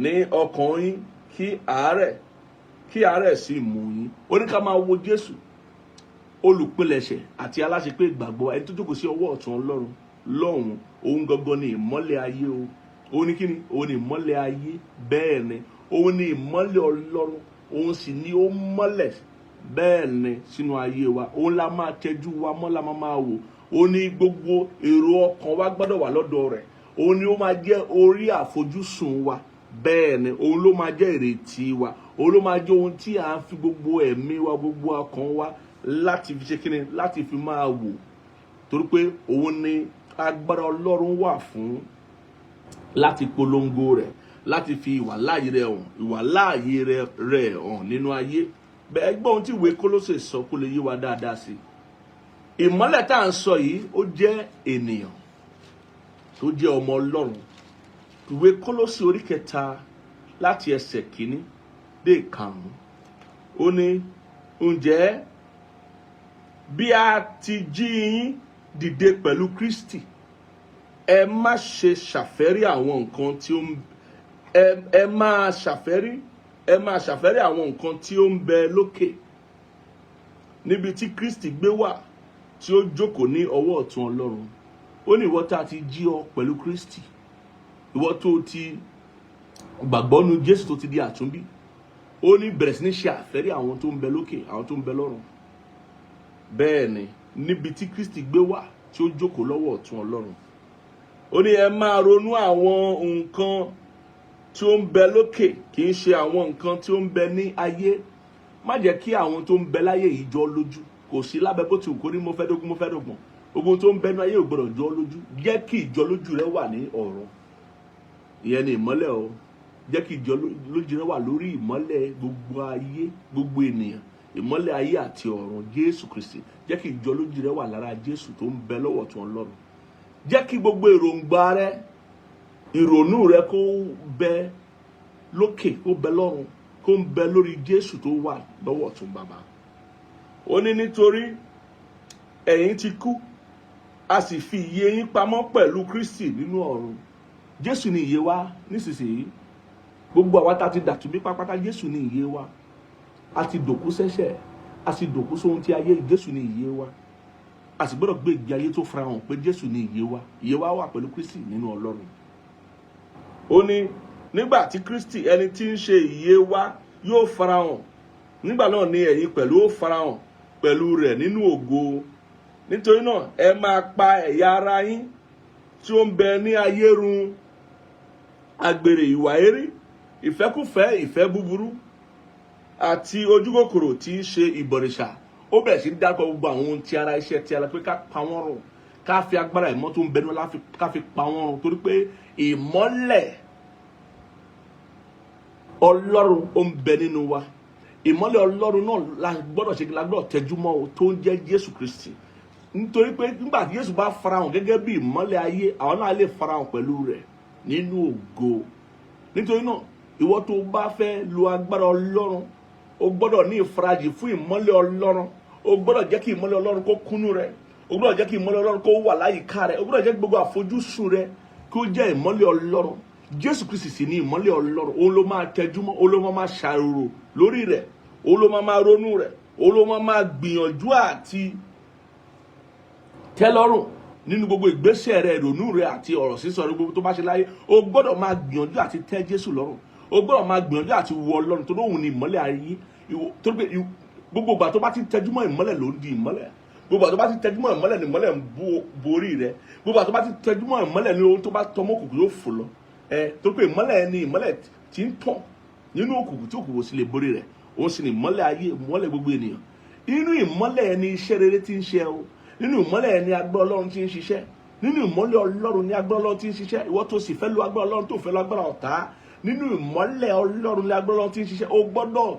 ní ọkàn yín, kí àárẹ̀ sì mú yín. Ó ní ká máa wo Jésù, olùpilẹ̀ṣẹ̀ àti aláṣepé ìgbàgbọ́, ẹni tó jókòó sí ọwọ́ ọ̀tún Ọlọ́run lọ́hùn. Òun gangan ni ìmọ́lẹ̀ ayé o. Òun ni kíni? Òun ni ìmọ́lẹ̀ ayé. Bẹ́ẹ̀ ni, òun ni ìmọ́lẹ̀ Ọlọ́run, òun sì ni ó mọ́lẹ̀, bẹ́ẹ̀ ni, sínú ayé wa. Òun la máa tẹjú wa mọ́, la máa wò. Òun ni gbogbo èrò ọkàn wa gbọ́dọ̀ wà lọ́dọ̀ rẹ̀. Òun ni ó máa jẹ́ orí àfojúsùn wa. Bẹ́ẹ̀ ni, òun ló máa jẹ́ ìrètí wa. Òun ló máa jẹ́ ohun tí à ń fi gbogbo ẹ̀mí wa, gbogbo ọkàn wa láti fi ṣe kíni, láti fi máa wò, torí pé òun ni agbára Ọlọ́run wà fún láti polongo rẹ̀, láti fi ìwà láàyè rẹ̀ hàn, ìwà láàyè rẹ̀ hàn nínú ayé. Bẹ́ẹ̀ gbọ́ ohun tí ìwé Kólósè sọ kó lè yé wa dáadáa sí i. Ìmọ́lẹ̀ tá à ń sọ yìí, ó jẹ́ ènìyàn tó jẹ́ ọmọ Ọlọ́run. Ìwé Kólósè orí 3, láti ẹsẹ̀ 1 dé 5, ó ní, "Ǹjẹ́ bí a ti jí yín dìde pẹ̀lú Kristi, ẹ má ṣe ṣàfẹ́rí àwọn nǹkan tí ó ń ẹ ẹ máa ṣàfẹ́rí, ẹ máa ṣàfẹ́rí àwọn nǹkan tí ó ń bẹ lókè, níbi tí Kristi gbé wà, tí ó jókòó ní ọwọ́ ọ̀tún Ọlọ́run." Ó ní ìwọ tá a ti jí ọ pẹ̀lú Kristi, ìwọ tó ti gbàgbọ́ nu Jésù, tó ti di àtúnbí, ó ní bẹ̀rẹ̀ sí ní ṣe àfẹ́rí àwọn tó ń bẹ lókè, àwọn tó ń bẹ lọ́run. Bẹ́ẹ̀ ni, níbi tí Kristi gbé wà, tí ó jókòó lọ́wọ́ ọ̀tún Ọlọ́run. Ó ní ẹ máa ronú àwọn nǹkan tí ó ń bẹ lókè, kì í ṣe àwọn nǹkan tí ó ń bẹ ní ayé. Má jẹ́ kí àwọn tó ń bẹ láyé yìí jọ lójú. Kò sí lábẹ́ bó ti wù kó ní mo fẹ́ dógún, mo fẹ́ dọ́gbọ̀n, ogun tó ń bẹ ní ayé ò gbọdọ̀ jọ lójú. Jẹ́ kí ìjọ lójú rẹ wà ní ọ̀run. Ìyẹn ni ìmọ́lẹ̀ o. Jẹ́ kí ìjọ lójú rẹ wà lórí ìmọ́lẹ̀ gbogbo ayé, gbogbo ènìyàn, ìmọ́lẹ̀ ayé àti ọ̀run, Jésù Kristi. Jẹ́ kí ìjọ lójú rẹ wà lára Jésù tó ń bẹ lọ́wọ́ tó ń lọ́run. Jẹ́ kí gbogbo èròǹgbà rẹ, ìrònú rẹ, kó bẹ lókè, kó bẹ lọ́run, kó ń bẹ lórí Jésù tó wà lọ́wọ́ ọ̀tún Bàbá. Ó ní nítorí ẹ̀yin ti kú, a sì fi ìyè yín pamọ́ pẹ̀lú Kristi nínú ọ̀run. Jésù ni ìyè wa nísinsìnyí. Gbogbo àwa tá a ti dàtúnbí pátápátá, Jésù ni ìyè wa. A ti dòkú sẹ́ṣẹ̀, a sì dòkú sóhun tí ayé. Jésù ni ìyè wa. A sì gbọ́dọ̀ gbé ìgbé ayé tó farahàn pé Jésù ni ìyè wa. Ìyè wa wà pẹ̀lú Kristi nínú Ọlọ́run. Ó ní nígbà tí Kristi, ẹni tí ń ṣe ìyè wa, yóò farahàn, nígbà náà ni ẹ̀yin pẹ̀lú ó farahàn pẹ̀lú rẹ̀ nínú ògo. Nítorí náà, ẹ máa pa ẹ̀yà ara yín tí ó ń bẹ ní ayé run: àgbèrè, ìwà èérí, ìfẹ́kùfẹ́, ìfẹ́ búburú àti ojúkòkòrò tí í ṣe ìbọ̀rìṣà. Ó bẹ̀rẹ̀ sí ní dárúkọ gbogbo àwọn ohun tí ara, iṣẹ́ tí ara, pé ká pa wọ́n run, ká fi agbára ìmọ́ tó ń bẹnu ká fi pa wọ́n run, torí pé ìmọ́lẹ̀ Ọlọ́run ó ń bẹ nínú wa. Ìmọ́lẹ̀ Ọlọ́run náà la gbọ́dọ̀ ṣe, la gbọ́dọ̀ tẹjú mọ́ o, tó ń jẹ́ Jésù Kristi, nítorí pé nígbà tí Jésù bá farahàn gẹ́gẹ́ bí ìmọ́lẹ̀ ayé, àwọn náà lè farahàn pẹ̀lú rẹ̀ nínú ògo. Nítorí náà, ìwọ tó bá fẹ́ lo agbára Ọlọ́run, o gbọ́dọ̀ ní ìfarajì fún ìmọ́lẹ̀ Ọlọ́run. O gbọ́dọ̀ jẹ́ kí ìmọ́lẹ̀ Ọlọ́run kó kúnnú rẹ. O gbọ́dọ̀ jẹ́ kí ìmọ́lẹ̀ Ọlọ́run kó wà láyìíká rẹ. O gbọ́dọ̀ jẹ́ kí gbogbo àfojúsùn rẹ kó jẹ́ ìmọ́lẹ̀ Ọlọ́run. Jésù Kristi sì ní ìmọ́lẹ̀ Ọlọ́run. Òun ló máa tẹjúmọ́, òun ló máa ṣàròrò lórí rẹ̀, òun ló máa ronú rẹ̀, òun ló máa gbìyànjú àti tẹ́lọ́rùn nínú gbogbo ìgbésẹ̀ rẹ, ìrònú rẹ àti ọ̀rọ̀ sísọ rẹ. Gbogbo tó bá ṣe láyé, o gbọ́dọ̀ máa gbìyànjú àti tẹ́ Jésù lọ́rùn. O gbọ́dọ̀ máa gbìyànjú àti wọ Ọlọ́run, torí òun ni ìmọ́lẹ̀ ayé. Torí pé gbogbo ìgbà tó bá ti tẹjúmọ́ ìmọ́lẹ̀ ló ń di ìmọ́lẹ̀. Gbogbo ìgbà tó bá ti tẹjúmọ́ ìmọ́lẹ̀ ni ìmọ́lẹ̀ ń borí rẹ. Gbogbo ìgbà tó bá ti tẹjúmọ́ ìmọ́lẹ̀ ni ohun tó bá tọmọ́ òkùnkùn yóò fò lọ, ẹ torí pé ìmọ́lẹ̀ ni ìmọ́lẹ̀ tí ń tàn nínú òkùnkùn, tí òkùnkùn sì lè borí rẹ. Òun sì ni ìmọ́lẹ̀ ayé, ìmọ́lẹ̀ gbogbo ènìyàn. Inú ìmọ́lẹ̀ ẹni iṣẹ́ rere ti ń ṣe o. Nínú ìmọ́lẹ̀ ẹni agbára Ọlọ́run ti ń ṣiṣẹ́. Nínú ìmọ́lẹ̀ Ọlọ́run ní agbára Ọlọ́run ti ń ṣiṣẹ́. Ìwọ tó sì fẹ́ lo agbára Ọlọ́run, tó fẹ́ lo agbára ọ̀tá, nínú ìmọ́lẹ̀ Ọlọ́run ní agbára Ọlọ́run ti ń ṣiṣẹ́. O gbọ́dọ̀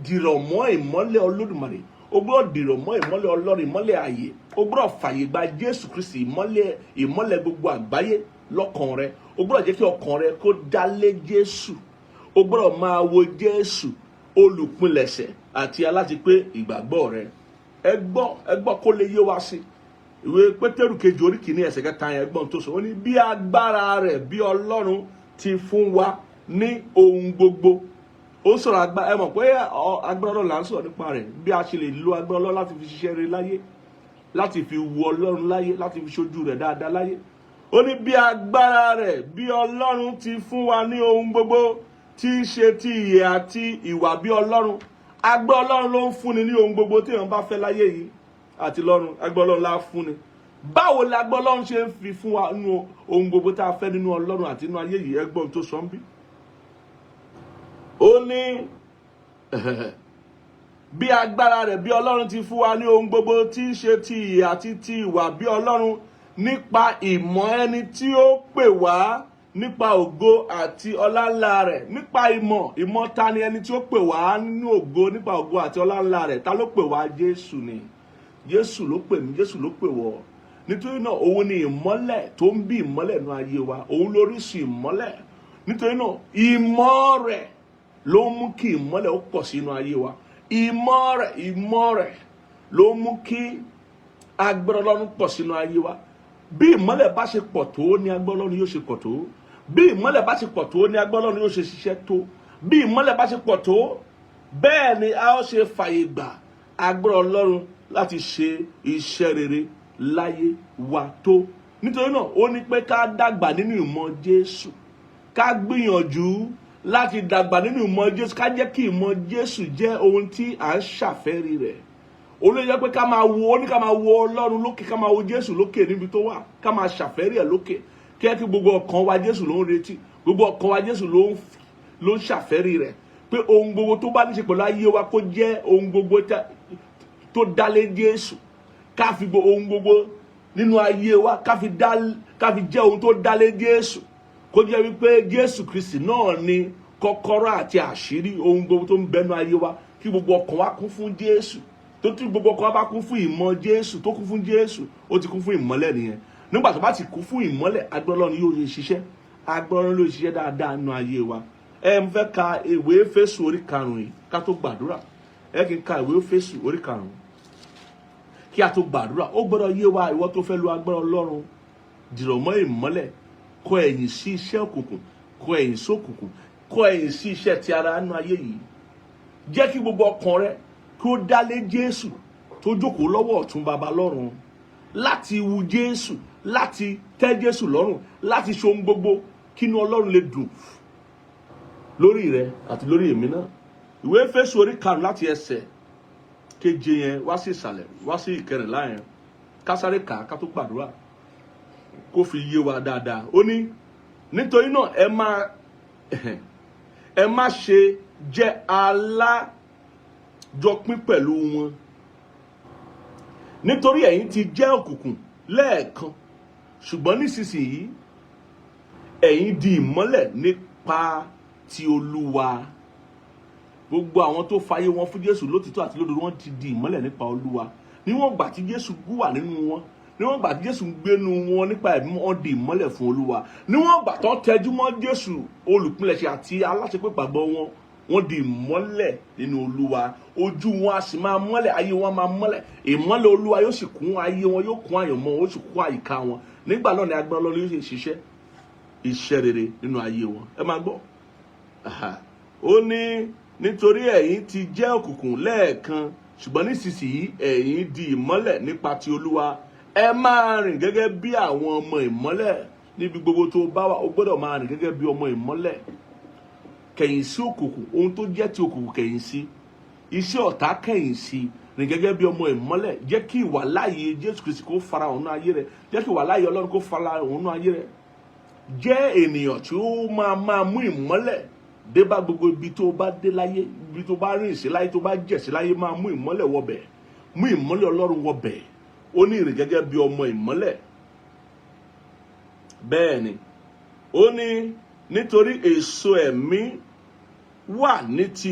dìrọ̀ mọ́ ìmọ́lẹ̀ Olódùmarè. O gbọ́dọ̀ dìrọ̀ mọ́ ìmọ́lẹ̀ Ọlọ́run, ìmọ́lẹ̀ ààyè. O gbọ́dọ̀ fàyè gba Jésù Kristi, ìmọ́lẹ̀, ìmọ́lẹ̀ gbogbo àgbáyé lọ́kàn rẹ. O gbọ́dọ̀ jẹ́ kí ọkàn rẹ kó dálé Jésù. O gbọ́dọ̀ máa wo Jésù, olùpilẹ̀ṣẹ̀ àti aláṣepé ìgbàgbọ́ rẹ. Ẹ gbọ́, ẹ gbọ́ kó lè yé wa sí. Ìwé Pétérù kejì, orí kìíní, ẹsẹ̀ kẹta yẹn, gbọ́n tó sọ. Ó ní bí agbára rẹ̀ bí Ọlọ́run ti fún wa ní ohun gbogbo. Ó sọ̀rọ̀ agbára. Ẹ mọ̀ pé agbára Ọlọ́run là ń sọ̀rọ̀ nípa rẹ̀, bí a ṣe lè lo agbára Ọlọ́run láti fi ṣiṣẹ́ rere láyé, láti fi wu Ọlọ́run láyé, láti fi ṣojú rẹ̀ dáadáa láyé. Ó ní bí agbára rẹ̀ bí Ọlọ́run ti fún wa ní ohun gbogbo tí í ṣe ti ìyè àti ìwà bí Ọlọ́run. Agbára Ọlọ́run ló ń fúnni ní ohun gbogbo tí èèyàn bá fẹ́ láyé yìí àti lọ́run. Agbára Ọlọ́run la fúnni. Báwo la agbára Ọlọ́run ṣe ń fi fún wa nínú ohun gbogbo tá a fẹ́ nínú Ọlọ́run àti nínú ayé yìí? Ẹ gbọ́ ohun tó sọ ń bí. Ó ní bí agbára rẹ̀ bí Ọlọ́run ti fún wa ní ohun gbogbo tí í ṣe ti ìyè àti ti ìwà bí Ọlọ́run, nípa ìmọ̀ ẹni tí ó pè wá nípa ògo àti ọlá ńlá rẹ̀. Nípa ìmọ̀. Ìmọ̀ ta ni? Ẹni tí ó pè wá nínú ògo, nípa ògo àti ọlá ńlá rẹ̀. Ta ló pè wá? Jésù ni. Jésù ló pè mí, Jésù ló pè wọ́. Nítorí náà, òun ni ìmọ́lẹ̀ tó ń bí ìmọ́lẹ̀ nínú ayé wa. Òun lórísun ìmọ́lẹ̀. Nítorí náà, ìmọ̀ rẹ̀ ló ń mú kí ìmọ́lẹ̀ ó pọ̀ sínú ayé wa. Ìmọ̀ rẹ̀, ìmọ̀ rẹ̀ ló ń mú kí agbára Ọlọ́run pọ̀ sínú ayé wa. Bí ìmọ́lẹ̀ bá ṣe pọ̀ tó ní agbára Ọlọ́run yóò ṣe pọ̀ tó. Bí ìmọ́lẹ̀ bá ṣe pọ̀ tó ní agbára Ọlọ́run yóò ṣe ṣiṣẹ́ tó. Bí ìmọ́lẹ̀ bá ṣe pọ̀ tó, bẹ́ẹ̀ ni a ó ṣe fàyè gbà agbára Ọlọ́run láti ṣe iṣẹ́ rere láyé wa tó. Nítorí náà, ó ní pé ká dàgbà nínú ìmọ̀ Jésù, ká gbìyànjú láti dàgbà nínú ìmọ̀ Jésù, ká jẹ́ kí ìmọ̀ Jésù jẹ́ ohun tí à ń ṣàfẹ́rí rẹ̀. Olóyè jẹ́ pé ká máa wo, ó ní ká máa wo Ọlọ́run lókè, ká máa wo Jésù lókè níbi tó wà, ká máa ṣàfẹ́rí ẹ̀ lókè. Kí ẹ kí gbogbo ọkàn wa, Jésù ló ń retí. Gbogbo ọkàn wa, Jésù ló ń ṣàfẹ́rí rẹ̀, pé ohun gbogbo tó bá ní ṣe pẹ̀lú ayé wa, kó jẹ́ ohun gbogbo tó dálé Jésù. Ká fi ohun gbogbo nínú ayé wa, ká fi jẹ́ ohun tó dálé Jésù, kó jẹ́ wípé Jésù Kristi náà ni kọ́kọ́rọ́ àti àṣírí ohun gbogbo tó ń bẹnu ayé wa. Kí gbogbo ọkàn wa kún fún Jésù. Tó tí gbogbo ọkàn wa bá kún fún ìmọ̀ Jésù, tó kún fún Jésù, ó ti kún fún ìmọ́lẹ̀ nìyẹn. Nígbà tó bá ti kún fún ìmọ́lẹ̀, agbára Ọlọ́run yóò ṣe ṣiṣẹ́. Agbára Ọlọ́run yóò ṣiṣẹ́ dáadáa nínú ayé wa. Ẹ ń fẹ́ ka ìwé Éfésù orí karùn-ún yìí ká tó gbàdúrà. Ẹ kí n ka ìwé Éfésù orí karùn-ún kí a tó gbàdúrà. Ó gbọ́dọ̀ yé wa. Ìwọ tó fẹ́ lo agbára Ọlọ́run, dìrọ̀ mọ́ ìmọ́lẹ̀, kọ ẹ̀yìn sí iṣẹ́ òkùnkùn, kọ ẹ̀yìn sí òkùnkùn, kọ ẹ̀yìn sí iṣẹ́ ti ara nínú ayé yìí. Jẹ́ kí gbogbo ọkàn rẹ kí ó dálé Jésù tó jókòó lọ́wọ́ ọ̀tún Baba lọ́run, láti wu Jésù, láti tẹ́ Jésù lọ́rùn, láti ṣe ohun gbogbo kínú Ọlọ́run lè dùn lórí rẹ àti lórí èmi náà. Ìwé Éfésù orí karùn-ún, láti ẹsẹ̀ keje yẹn wá sí ìsàlẹ̀, wá sí ìkẹrìnlá yẹn, ká sáré kà á ká tó gbàdúrà, kó fi yé wa dáadáa. Ó ní, nítorí náà, ẹ má ṣe jẹ́ alájọpín pẹ̀lú wọn, nítorí ẹ̀yin ti jẹ́ òkùnkùn lẹ́ẹ̀kan, ṣùgbọ́n nísinsìnyí ẹ̀yin di ìmọ́lẹ̀ nípa ti Olúwa. Gbogbo àwọn tó fayé wọn fún Jésù lótìtọ́ àti lódodo, wọn ti di ìmọ́lẹ̀ nípa Olúwa. Níwọ̀n ìgbà tí Jésù wà nínú wọn, níwọ̀n ìgbà tí Jésù ń gbénu wọn nípa ẹ̀mí, wọn di ìmọ́lẹ̀ fún Olúwa. Níwọ̀n ìgbà tó tẹjú mọ́ Jésù, olùpilẹ̀ṣẹ̀ àti aláṣepé ìgbàgbọ́ wọn, wọ́n di ìmọ́lẹ̀ nínú Olúwa. Ojú wọn a sì máa mọ́lẹ̀, ayé wọn máa mọ́lẹ̀. Ìmọ́lẹ̀ Olúwa yóò sì kún ayé wọn, yóò kún àyànmọ́ wọn, ó sì kún àyíká wọn. Nígbà náà ni agbára Ọlọ́run yóò sì ṣiṣẹ́ iṣẹ́ rere nínú ayé wọn. Ẹ máa gbọ́. Ó ní nítorí ẹ̀yin ti jẹ́ òkùnkùn lẹ́ẹ̀kan, ṣùgbọ́n nísinsìnyí ẹ̀yin di ìmọ́lẹ̀ nípa ti Olúwa. Ẹ máa rìn gẹ́gẹ́ bí àwọn ọmọ ìmọ́lẹ̀. Níbi gbogbo tó bá wà, o gbọ́dọ̀ máa rìn gẹ́gẹ́ bí ọmọ ìmọ́lẹ̀. Kẹ̀yìn sí òkùnkùn. Ohun tó jẹ́ ti òkùnkùn, kẹ̀yìn sí. Iṣẹ́ ọ̀tá, kẹ̀yìn sí. Rìn gẹ́gẹ́ bí ọmọ ìmọ́lẹ̀. Jẹ́ kí ìwà láàyè Jésù Kristi kó fara hàn nínú ayé rẹ. Jẹ́ kí ìwà láàyè Ọlọ́run kó fara hàn nínú ayé rẹ. Jẹ́ ènìyàn tí ó máa máa mú ìmọ́lẹ̀ Dé bá gbogbo ibi tó bá dé láyé, ibi tó bá rìn sí láyé, tó bá jẹ̀ sí láyé, máa mú ìmọ́lẹ̀ wọbẹ̀, mú ìmọ́lẹ̀ Ọlọ́run wọbẹ̀. Ó ní ìrìn gẹ́gẹ́ bí ọmọ ìmọ́lẹ̀. Bẹ́ẹ̀ ni, ó ní nítorí èso ẹ̀mí wà ní ti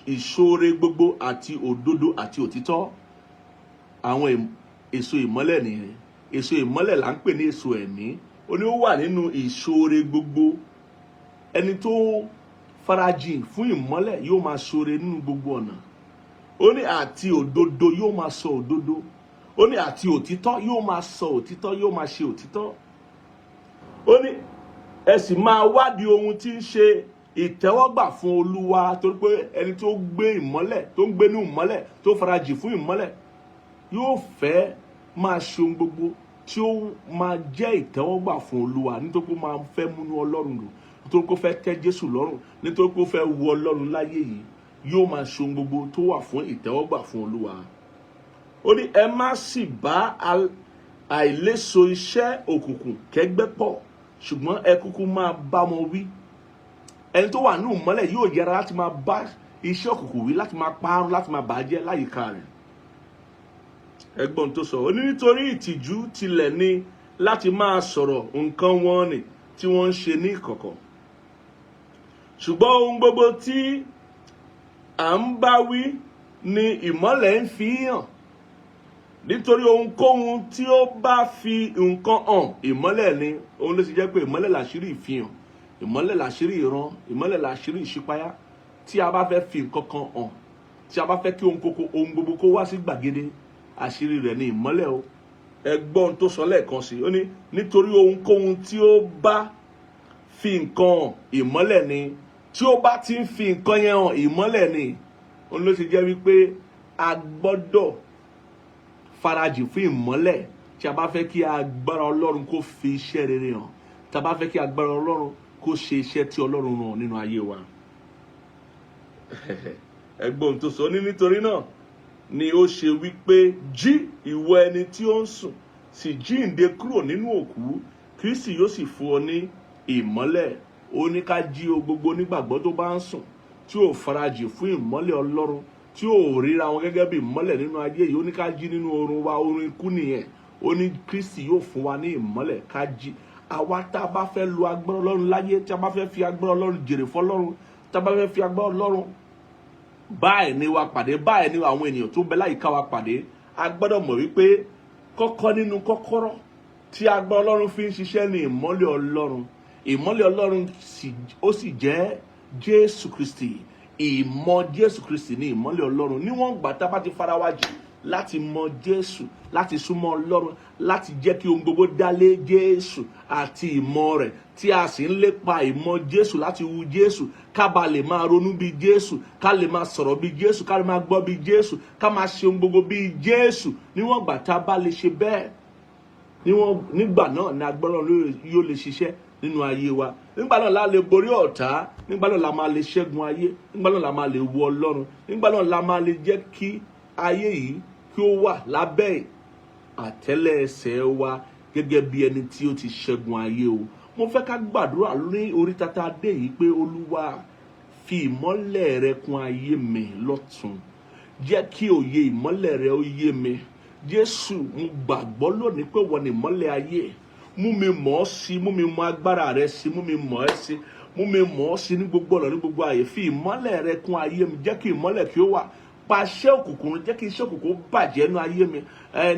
ìṣoore gbogbo àti òdodo àti òtítọ́. Àwọn èso ìmọ́lẹ̀ nìyẹn. Èso ìmọ́lẹ̀ là ń pè ní èso ẹ̀mí. Ó ní ó wà nínú ìṣoore gbogbo. Ẹni tó farajìn fún ìmọ́lẹ̀ yóò máa ṣoore nínú gbogbo ọ̀nà. Ó ní àti òdodo, yóò máa sọ òdodo. Ó ní àti òtítọ́, yóò máa sọ òtítọ́, yóò máa ṣe òtítọ́. Ó ní ẹ sì máa wádìí ohun tí ń ṣe ìtẹ́wọ́gbà fún Olúwa, torí pé ẹni tó gbé ìmọ́lẹ̀, tó ń gbé ní ìmọ́lẹ̀, tó farajìn fún ìmọ́lẹ̀, yóò fẹ́ máa ṣe ohun gbogbo tí ó máa jẹ́ ìtẹ́wọ́gbà fún Olúwa, nítorí pé ó máa fẹ́ múnú Ọlọ́run dùn, nítorí pé ó fẹ́ tẹ́ Jésù lọ́rùn, nítorí pé ó fẹ́ wu Ọlọ́run láyé yìí, yóò máa ṣe ohun gbogbo tó wà fún ìtẹ́wọ́gbà fún Olúwa. Ó ní ẹ má sì bá àìléso iṣẹ́ òkùnkùn kẹ́gbẹ́ pọ̀, ṣùgbọ́n ẹ kúkú máa bá wọn wí. Ẹni tó wà ní ìmọ́lẹ̀ yóò yẹra láti máa bá iṣẹ́ òkùnkùn wí, láti máa parun, láti máa bàjẹ́ láyìíká rẹ̀. Ẹgbọ́n tó sọ, ó ní nítorí ìtìjú tilẹ̀ ni láti máa sọ̀rọ̀ nǹkan wọn ni tí wọ́n ń ṣe ní ìkọ̀kọ̀. Ṣùgbọ́n ohun gbogbo tí à ń bá wí ni ìmọ́lẹ̀ ń fi hàn, nítorí ohunkóhun tí ó bá fi nǹkan hàn, ìmọ́lẹ̀ ni. Òun ló ti jẹ́ pé ìmọ́lẹ̀ làṣírí ìfihàn, ìmọ́lẹ̀ làṣírí ìran, ìmọ́lẹ̀ làṣírí ìṣípayá. Tí a bá fẹ́ fi nǹkan kan hàn, tí a bá fẹ́ kí ohun gbogbo kó wá sí gbàgede, àṣírí rẹ̀ ni ìmọ́lẹ̀ o. Ẹgbọ́n tó sọ lẹ́ẹ̀kan sí, ó ní nítorí ohunkóhun tí ó bá fi nǹkan hàn, ìmọ́lẹ̀ ni. Tí ó bá ti ń fi nǹkan yẹn hàn, ìmọ́lẹ̀ ni. Òun ló ti jẹ́ wípé a gbọ́dọ̀ farajìn fún ìmọ́lẹ̀ tí a bá fẹ́ kí agbára Ọlọ́run kó fi iṣẹ́ rere hàn, tí a bá fẹ́ kí agbára Ọlọ́run kó ṣe iṣẹ́ tí Ọlọ́run rán nínú ayé wa. Ẹgbọ́n tó sọ ní nítorí náà ni ó ṣe wípé, jí, ìwọ ẹni tí ó ń sùn, sì jíǹde kúrò nínú òkú, Kristi yóò sì fún ọ ní ìmọ́lẹ̀. Ó ní ká jí o. Gbogbo onígbàgbọ́ tó bá ń sùn, tí ò farajìn fún ìmọ́lẹ̀ Ọlọ́run, tí ò ríra wọn gẹ́gẹ́ bí ìmọ́lẹ̀ nínú ayé yìí, ó ní ká jí nínú oorun wa. Oorun ikú nìyẹn. Ó ní Kristi yóò fún wa ní ìmọ́lẹ̀. Ká jí. Àwa tá a bá fẹ́ lo agbára Ọlọ́run láyé, tí a bá fẹ́ fi agbára Ọlọ́run jèrè fọlọ́run, tá a bá fẹ́ fi agbára Ọlọ́run báyìí ni wa pàdé, báyìí ni àwọn ènìyàn tó bẹ láyìíká wa pàdé, a gbọ́dọ̀ mọ̀ wípé kọ́kọ́ nínú kọ́kọ́rọ́ tí agbára Ọlọ́run fi ń ṣiṣẹ́ ní ìmọ́lẹ̀ Ọlọ́run. Ìmọ́lẹ̀ Ọlọ́run ó sì jẹ́ Jésù Kristi. Ìmọ̀ Jésù Kristi ní ìmọ́lẹ̀ Ọlọ́run. Níwọ̀n ìgbà tá a bá ti fara wa jì láti mọ Jésù, láti súnmọ́ Ọlọ́run, láti jẹ́ kí ohun gbogbo dálé Jésù àti ìmọ̀ rẹ̀, tí a sì ń lépa ìmọ̀ Jésù láti wu Jésù, ká ba lè máa ronú bí Jésù, ká lè máa sọ̀rọ̀ bí Jésù, ká lè máa gbọ́ bí Jésù, ká máa ṣe ohun gbogbo bí Jésù. Níwọ̀n ìgbà tá a bá lè ṣe bẹ́ẹ̀, níwọ̀n nígbà náà ni agbára Ọlọ́run yóò lè ṣiṣẹ́ nínú ayé wa. Nígbà náà la lè borí ọ̀tá. Nígbà náà la máa lè ṣẹ́gun ayé. Nígbà náà la máa lè wu Ọlọ́run. Nígbà náà la máa lè jẹ́ kí ayé yìí kí ó wà lábẹ́ àtẹ́lẹsẹ̀ wa gẹ́gẹ́ bí ẹni tí ó ti ṣẹ́gun ayé o. Mo fẹ́ ká gbàdúrà ní orí tata dé yìí pé, Olúwa, fi ìmọ́lẹ̀ rẹ kún ayé mi lọ́tun. Jẹ́ kí òye ìmọ́lẹ̀ rẹ ó yé mi. Jésù, mo gbàgbọ́ lónìí pé wọ́n ní ìmọ́lẹ̀ ayé. Mú mi mọ̀ ọ́ sí, mú mi mọ agbára rẹ sí, mú mi mọ̀ ẹ́ sí, mú mi mọ̀ ọ́ sí ní gbogbo ọ̀nà, ní gbogbo àyè. Fi ìmọ́lẹ̀ rẹ kún ayé mi. Jẹ́ kí ìmọ́lẹ̀ kí ó wà. Pàṣẹ òkùnkùn, jẹ́ kí iṣẹ́ òkùnkùn bàjẹ́ nínú ayé mi,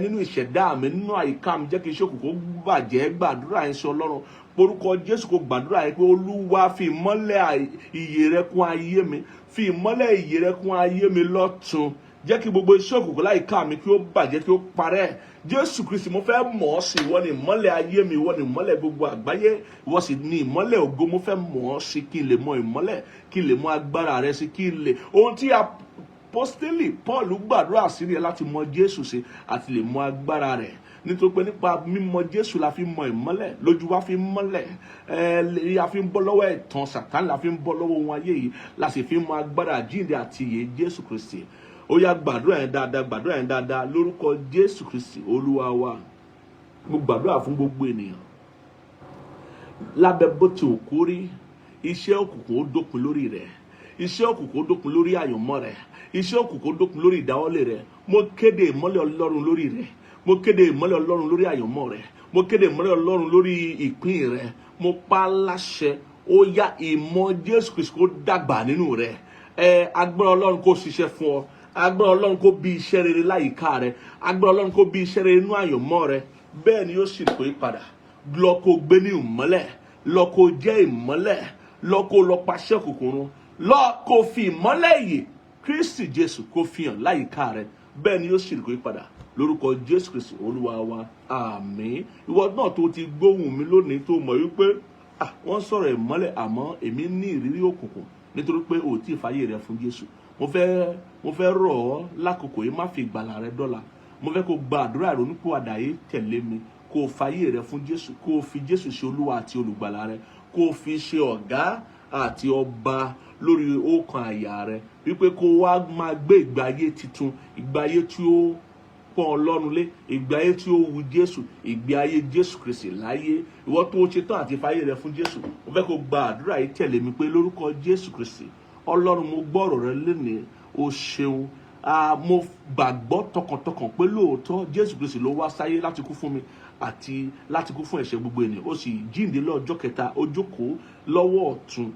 nínú ìṣẹ̀dá mi, nínú àyíká mi. Jẹ́ kí iṣẹ́ òkùnkùn bàjẹ́. Gbàdúrà yẹn sí Ọlọ́run. Porúkọ Jésù, kò gbàdúrà yẹn pé, Olúwa, fi ìmọ́lẹ̀ ìyè rẹ kún ayé mi. Fi ìmọ́lẹ̀ ìyè rẹ kún ayé mi lọ́tun. Jẹ́ kí gbogbo iṣẹ́ òkùnkùn láyìíká mi kí ó bàjẹ́, kí ó parẹ́. Jésù Kristi, mo fẹ́ mọ̀ ọ́ sí. Ìwọ ni ìmọ́lẹ̀ ayé mi, ìwọ ni ìmọ́lẹ̀ gbogbo àgbáyé, ìwọ sì ni ìmọ́lẹ̀ ògo. Mo fẹ́ mọ̀ ọ́ sí, kí n lè mọ ìmọ́lẹ̀, kí n lè mọ agbára rẹ sí, kí n lè ohun tí apostoli Paul gbàdúrà sí ni láti mọ Jésù sí àti lè mọ agbára rẹ̀, nítorí pé nípa mímọ̀ Jésù la fi mọ ìmọ́lẹ̀, lójú wa fi mọ́lẹ̀, ẹ la fi ń bọ́ lọ́wọ́ ẹ̀tàn Sàtánì, la fi ń bọ́ lọ́wọ́ ohun ayé yìí, la sì fi mọ agbára àjíǹde àti ìyè Jésù Kristi. Ó yá, gbàdúrà yẹn dáadáa, gbàdúrà yẹn dáadáa. Lórúkọ Jésù Kristi Olúwa wa, mo gbàdúrà fún gbogbo ènìyàn lábẹ́ bó ti ò kó rí. Iṣẹ́ òkùnkùn ó dópin lórí rẹ. Iṣẹ́ òkùnkùn ó dópin lórí àyànmọ́ rẹ. Iṣẹ́ òkùnkùn ó dópin lórí ìdáwọ́lé rẹ. Mo kéde ìmọ́lẹ̀ Ọlọ́run lórí rẹ. Mo kéde ìmọ́lẹ̀ Ọlọ́run lórí àyànmọ́ rẹ. Mo kéde ìmọ́lẹ̀ Ọlọ́run lórí ìpín rẹ. Mo pa á láṣẹ, ó yá, ìmọ̀ Jésù Kristi kó dàgbà nínú rẹ. Ẹ agbára Ọlọ́run kó ṣiṣẹ́ fún ọ. Agbára Ọlọ́run kó bí iṣẹ́ rere láyìíká rẹ. Agbára Ọlọ́run kó bí iṣẹ́ rere nínú àyànmọ́ rẹ. Bẹ́ẹ̀ ni yóò sì pé padà. Lọ kó gbé ní ìmọ́lẹ̀, lọ kó jẹ́ ìmọ́lẹ̀, lọ kó lọ paṣẹ kòkòrò, lọ kó fi ìmọ́lẹ̀ ìyè Kristi Jésù kó fi hàn láyìíká rẹ. Bẹ́ẹ̀ ni yóò sì pé padà lórúkọ Jésù Kristi Olúwa wa, àmín. Ìwọ náà tó ti gbóhùn mi lónìí, tó mọ̀ wípé, ah, wọ́n sọ̀rọ̀ ìmọ́lẹ̀, àmọ́ èmi ní ìrírí òkùnkùn nítorí pé o ò tí ì fàyè rẹ fún Jésù, mo fẹ́ rọ̀ ọ́ lákòókò yìí, má fi ìgbàlà rẹ dọ́là. Mo fẹ́ kó gba àdúrà ìrònúpìwàdà yìí tẹ̀lé mi, kó o fàyè rẹ fún Jésù, kó o fi Jésù ṣe Olúwa àti Olùgbàlà rẹ, kó o fi ṣe ọ̀gá àti ọba lórí ọkàn àyà rẹ, wípé kó o wá máa gbé ìgbé ayé titun, ìgbé ayé tí ó pọ́n Ọlọ́run lé, ìgbé ayé tí ó wu Jésù, ìgbé ayé Jésù Kristi láyé. Ìwọ tó o ṣetán àti fàyè rẹ fún Jésù, mo fẹ́ kó gba àdúrà yìí tẹ̀lé mi pé, lórúkọ Jésù Kristi, Ọlọ́run, mo gbọ́ ọ̀rọ̀ rẹ lénìí, o ṣeun. Ah, mo gbàgbọ́ tọkàntọkàn pé lóòótọ́ Jésù Kristi ló wá sáyé láti kú fún mi àti láti kú fún ẹ̀ṣẹ̀ gbogbo ènìyàn. Ó sì jíǹde lọ́jọ́ kẹta, ó jókòó lọ́wọ́ ọ̀tún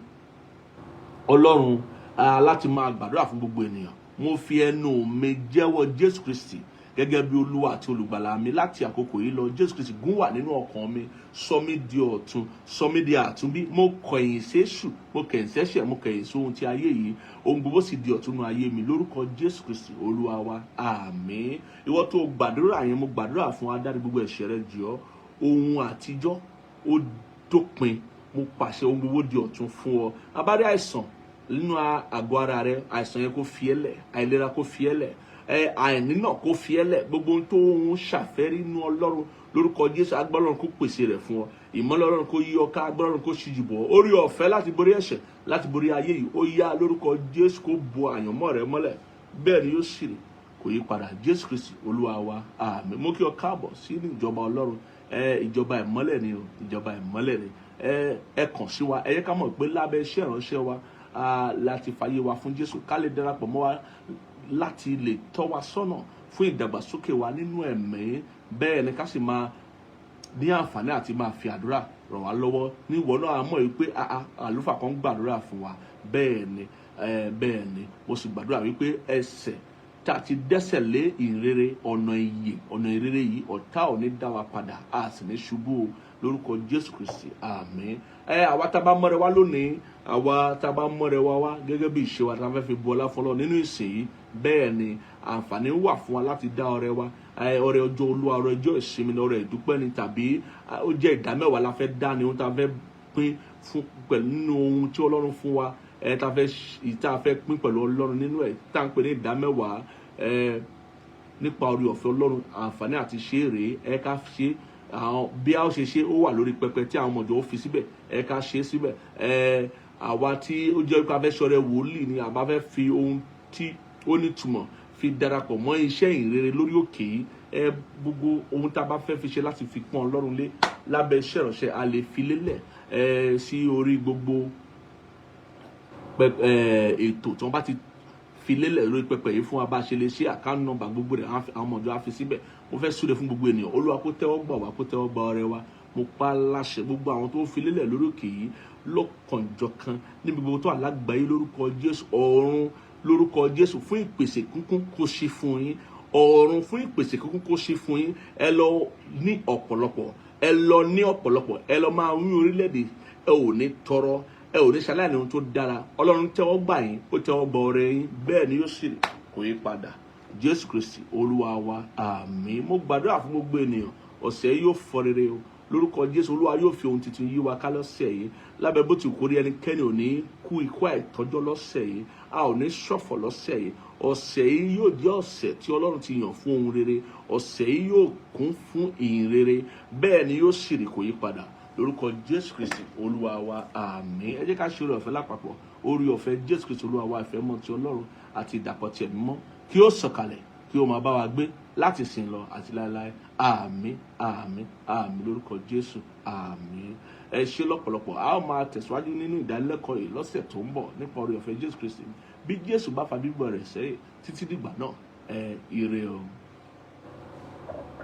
Ọlọ́run, láti máa gbàdúrà fún gbogbo ènìyàn. Mo fi ẹnu mi jẹ́wọ́ Jésù Kristi gẹ́gẹ́ bí Olúwa àti Olùgbàlà mi. Láti àkókò yìí lọ, Jésù Kristi gún wà nínú ọkàn mi, sọ mí di ọ̀tun, sọ mí di àtúnbí. Mo kọ̀yìn séṣù, mo kẹ̀yìn sẹ́ṣẹ̀, mo kẹ̀yìn sóhun ti ayé yìí. Ohun gbogbo sì di ọ̀tun nínú ayé mi lórúkọ Jésù Kristi Olúwa wa, àmín. Ìwọ tó gbàdúrà yẹn, mo gbàdúrà fún adárí gbogbo ẹ̀ṣẹ̀ rẹ jì ọ́. Ohun àtijọ́ ó dópin. Mo pàṣẹ, ohun gbogbo di ọ̀tun fún ọ. Abárí àìsàn nínú àgọ́ ara rẹ, àìsàn yẹn kó fi ẹ́ lẹ̀, àìlera kó fi ẹ́ lẹ̀, ẹ àìní náà kó fi ẹ́ lẹ̀. Gbogbo ohun tó ń ṣàfẹ́rí inú Ọlọ́run, lórúkọ Jésù, agbára Ọlọ́run kó pèsè rẹ̀ fún ọ. Ìmọ́lẹ̀ Ọlọ́run kó yí ọ ká. Agbára Ọlọ́run kó ṣíjú bọ̀ ọ́. Orí ọ̀fẹ́ láti borí ẹ̀ṣẹ̀, láti borí ayé yìí, ó yá, lórúkọ Jésù, kó bo àyànmọ́ rẹ mọ́lẹ̀. Bẹ́ẹ̀ ni yóò sì rí, kò yí padà. Jésù Kristi Olúwa wa, àmín. Mo kí ọ káàbọ̀ sí ní ìjọba Ọlọ́run. Ẹ ìjọba ìmọ́lẹ̀ ni o, ìjọba ìmọ́lẹ̀ ni. Ẹ kàn sí wa. Ẹ yẹ ká mọ̀ pé lábẹ́ iṣẹ́ ìránṣẹ́ wa, láti fàyè wa fún Jésù, ká lè darapọ̀ mọ́ wa láti lè tọ́ wa sọ́nà fún ìdàgbàsókè wa nínú ẹ̀mí. Bẹ́ẹ̀ ni ká sì máa ní àǹfààní àti máa fi àdúrà ràn wá lọ́wọ́. Ní ìwọ náà, a mọ̀ wípé àlùfáà kan gbàdúrà fún wa. Bẹ́ẹ̀ ni, bẹ́ẹ̀ ni. Mo sì gbàdúrà wípé ẹsẹ̀ tá a ti dẹ́sẹ̀ lé ìrere, ọ̀nà ìyè, ọ̀nà ìrere yìí, ọ̀tá ò ní dá wa padà, a sì ní ṣubú o, lórúkọ Jésù Kristi, àmín. Ẹ àwa tá a bá mọ́rẹ wá lónìí, àwa tá a bá mọ́rẹ wá wá gẹ́gẹ́ bí ìṣe wa tá a fẹ́ fi bu ọlá fọlọ́ nínú ìsìn yìí, bẹ́ẹ̀ ni àǹfààní wà fún wa láti dá ọrẹ wa. Ọrẹ ọjọ́ Olúwa, ọrẹ ọjọ́ ìsinmi ni, ọrẹ ìdúpẹ́ ni, tàbí ó jẹ́ ìdámẹ́wàá la fẹ́ dá ni, ohun tá a fẹ́ pín fún pẹ̀lú nínú ohun tí Ọlọ́run fún wa, ẹ tá a fẹ́ pín pẹ̀lú Ọlọ́run nínú ẹ̀ tá à ń pè ní ìdámẹ́wàá. Nípa orí ọ̀fẹ́ Ọlọ́run, àǹfààní àti ṣe é rèé. Ẹ ká ṣe àwọn bí a ó ṣe ṣe, ó wà lórí pẹpẹ tí àwọn ọmọdé ó fi síbẹ̀. Ẹ ká ṣe é síbẹ̀. Àwa tí ó jẹ́ pé a fẹ́ ṣọrẹ wòlíì ni, àbá fẹ́ fi ohun tí ó nítumọ̀ fi darapọ̀ mọ́ iṣẹ́ ìrere lórí òkè yìí, gbogbo ohun tá a bá fẹ́ fi ṣe láti fi pọ́n Ọlọ́run lé lábẹ́ iṣẹ́ ìránṣẹ́, a lè fi lélẹ̀ sí orí gbogbo ètò tí wọ́n bá ti fi lélẹ̀ lórí pẹpẹ yìí fún wa, bá a ṣe lè ṣe, account number, gbogbo rẹ̀, àwọn ọmọ ìjọ á fi síbẹ̀. Mo fẹ́ súre fún gbogbo ènìyàn. Olúwa kó tẹ́wọ́ gbà wá, kó tẹ́wọ́ gbà ọrẹ wa. Mo pa á láṣẹ, gbogbo àwọn tó ń fi lélẹ̀ lórí òkè yìí lọ́kànjọ̀kan níbi gbogbo tó wà lágbàáyé, lórúkọ Jésù, ọ̀run, lórúkọ Jésù, fún ìpèsè kúnkún kó ṣí fún yín. Ọ̀run fún ìpèsè kúnkún kó ṣí fún yín. Ẹ lọ ní ọ̀pọ̀lọpọ̀, ẹ lọ ní ọ̀pọ̀lọpọ̀, ẹ lọ máa wí orílẹ̀-èdè. Ẹ ò ní tọrọ, ẹ ò ní ṣaláìní ohun tó dára. Ọlọ́run tẹ́wọ́ gbà yín, ó tẹ́wọ́ gbà ọrẹ yín. Bẹ́ẹ̀ ni yóò sì rí, kò yí padà. Jésù Kristi Olúwa wa, àmín. Mo gbàdúrà fún gbogbo ènìyàn, ọ̀sẹ̀ yìí yóò fọ rere o lórúkọ Jésù. Olúwa yóò fi ohun tuntun yí wa ká lọ́sẹ̀ yìí. Lábẹ́ bó ti kórí, ẹnikẹ́ni ò ní kú ikú àìtọ́jọ́ lọ́sẹ̀ yìí. A ò ní ṣọ̀fọ̀ lọ́sẹ̀ yìí. Ọ̀sẹ̀ yìí yóò jẹ́ ọ̀sẹ̀ tí Ọlọ́run ti yàn fún ohun rere. Ọ̀sẹ̀ yìí yóò kún fún ìyìn rere. Bẹ́ẹ̀ ni yóò sì rí, kò yí padà, lórúkọ Jésù Kristi Olúwa wa, àmín. Ẹ jẹ́ ká ṣe oore ọ̀fẹ́ lápapọ̀. Oore ọ̀fẹ́ Jésù Kristi Olúwa wa, ìfẹ́ mọ́ ti Ọlọ́run àti ìdàpọ̀ ti Ẹ̀mí mọ́ kí ó sọ̀kalẹ̀. Kí ó máa bá wa gbé láti sìn lọ àti láéláé. Àmín, àmín, àmín lórúkọ Jésù, àmín. Ẹ ṣé lọ́pọ̀lọpọ̀. A ó máa tẹ̀síwájú nínú ìdánilẹ́kọ̀ọ́ yìí lọ́sẹ̀ tó ń bọ̀ nípa oore ọ̀fẹ́ Jésù Kristi, bí Jésù bá fa bíbọ̀ rẹ̀ sẹ́yìn. Títí dìgbà náà, ẹ ire o.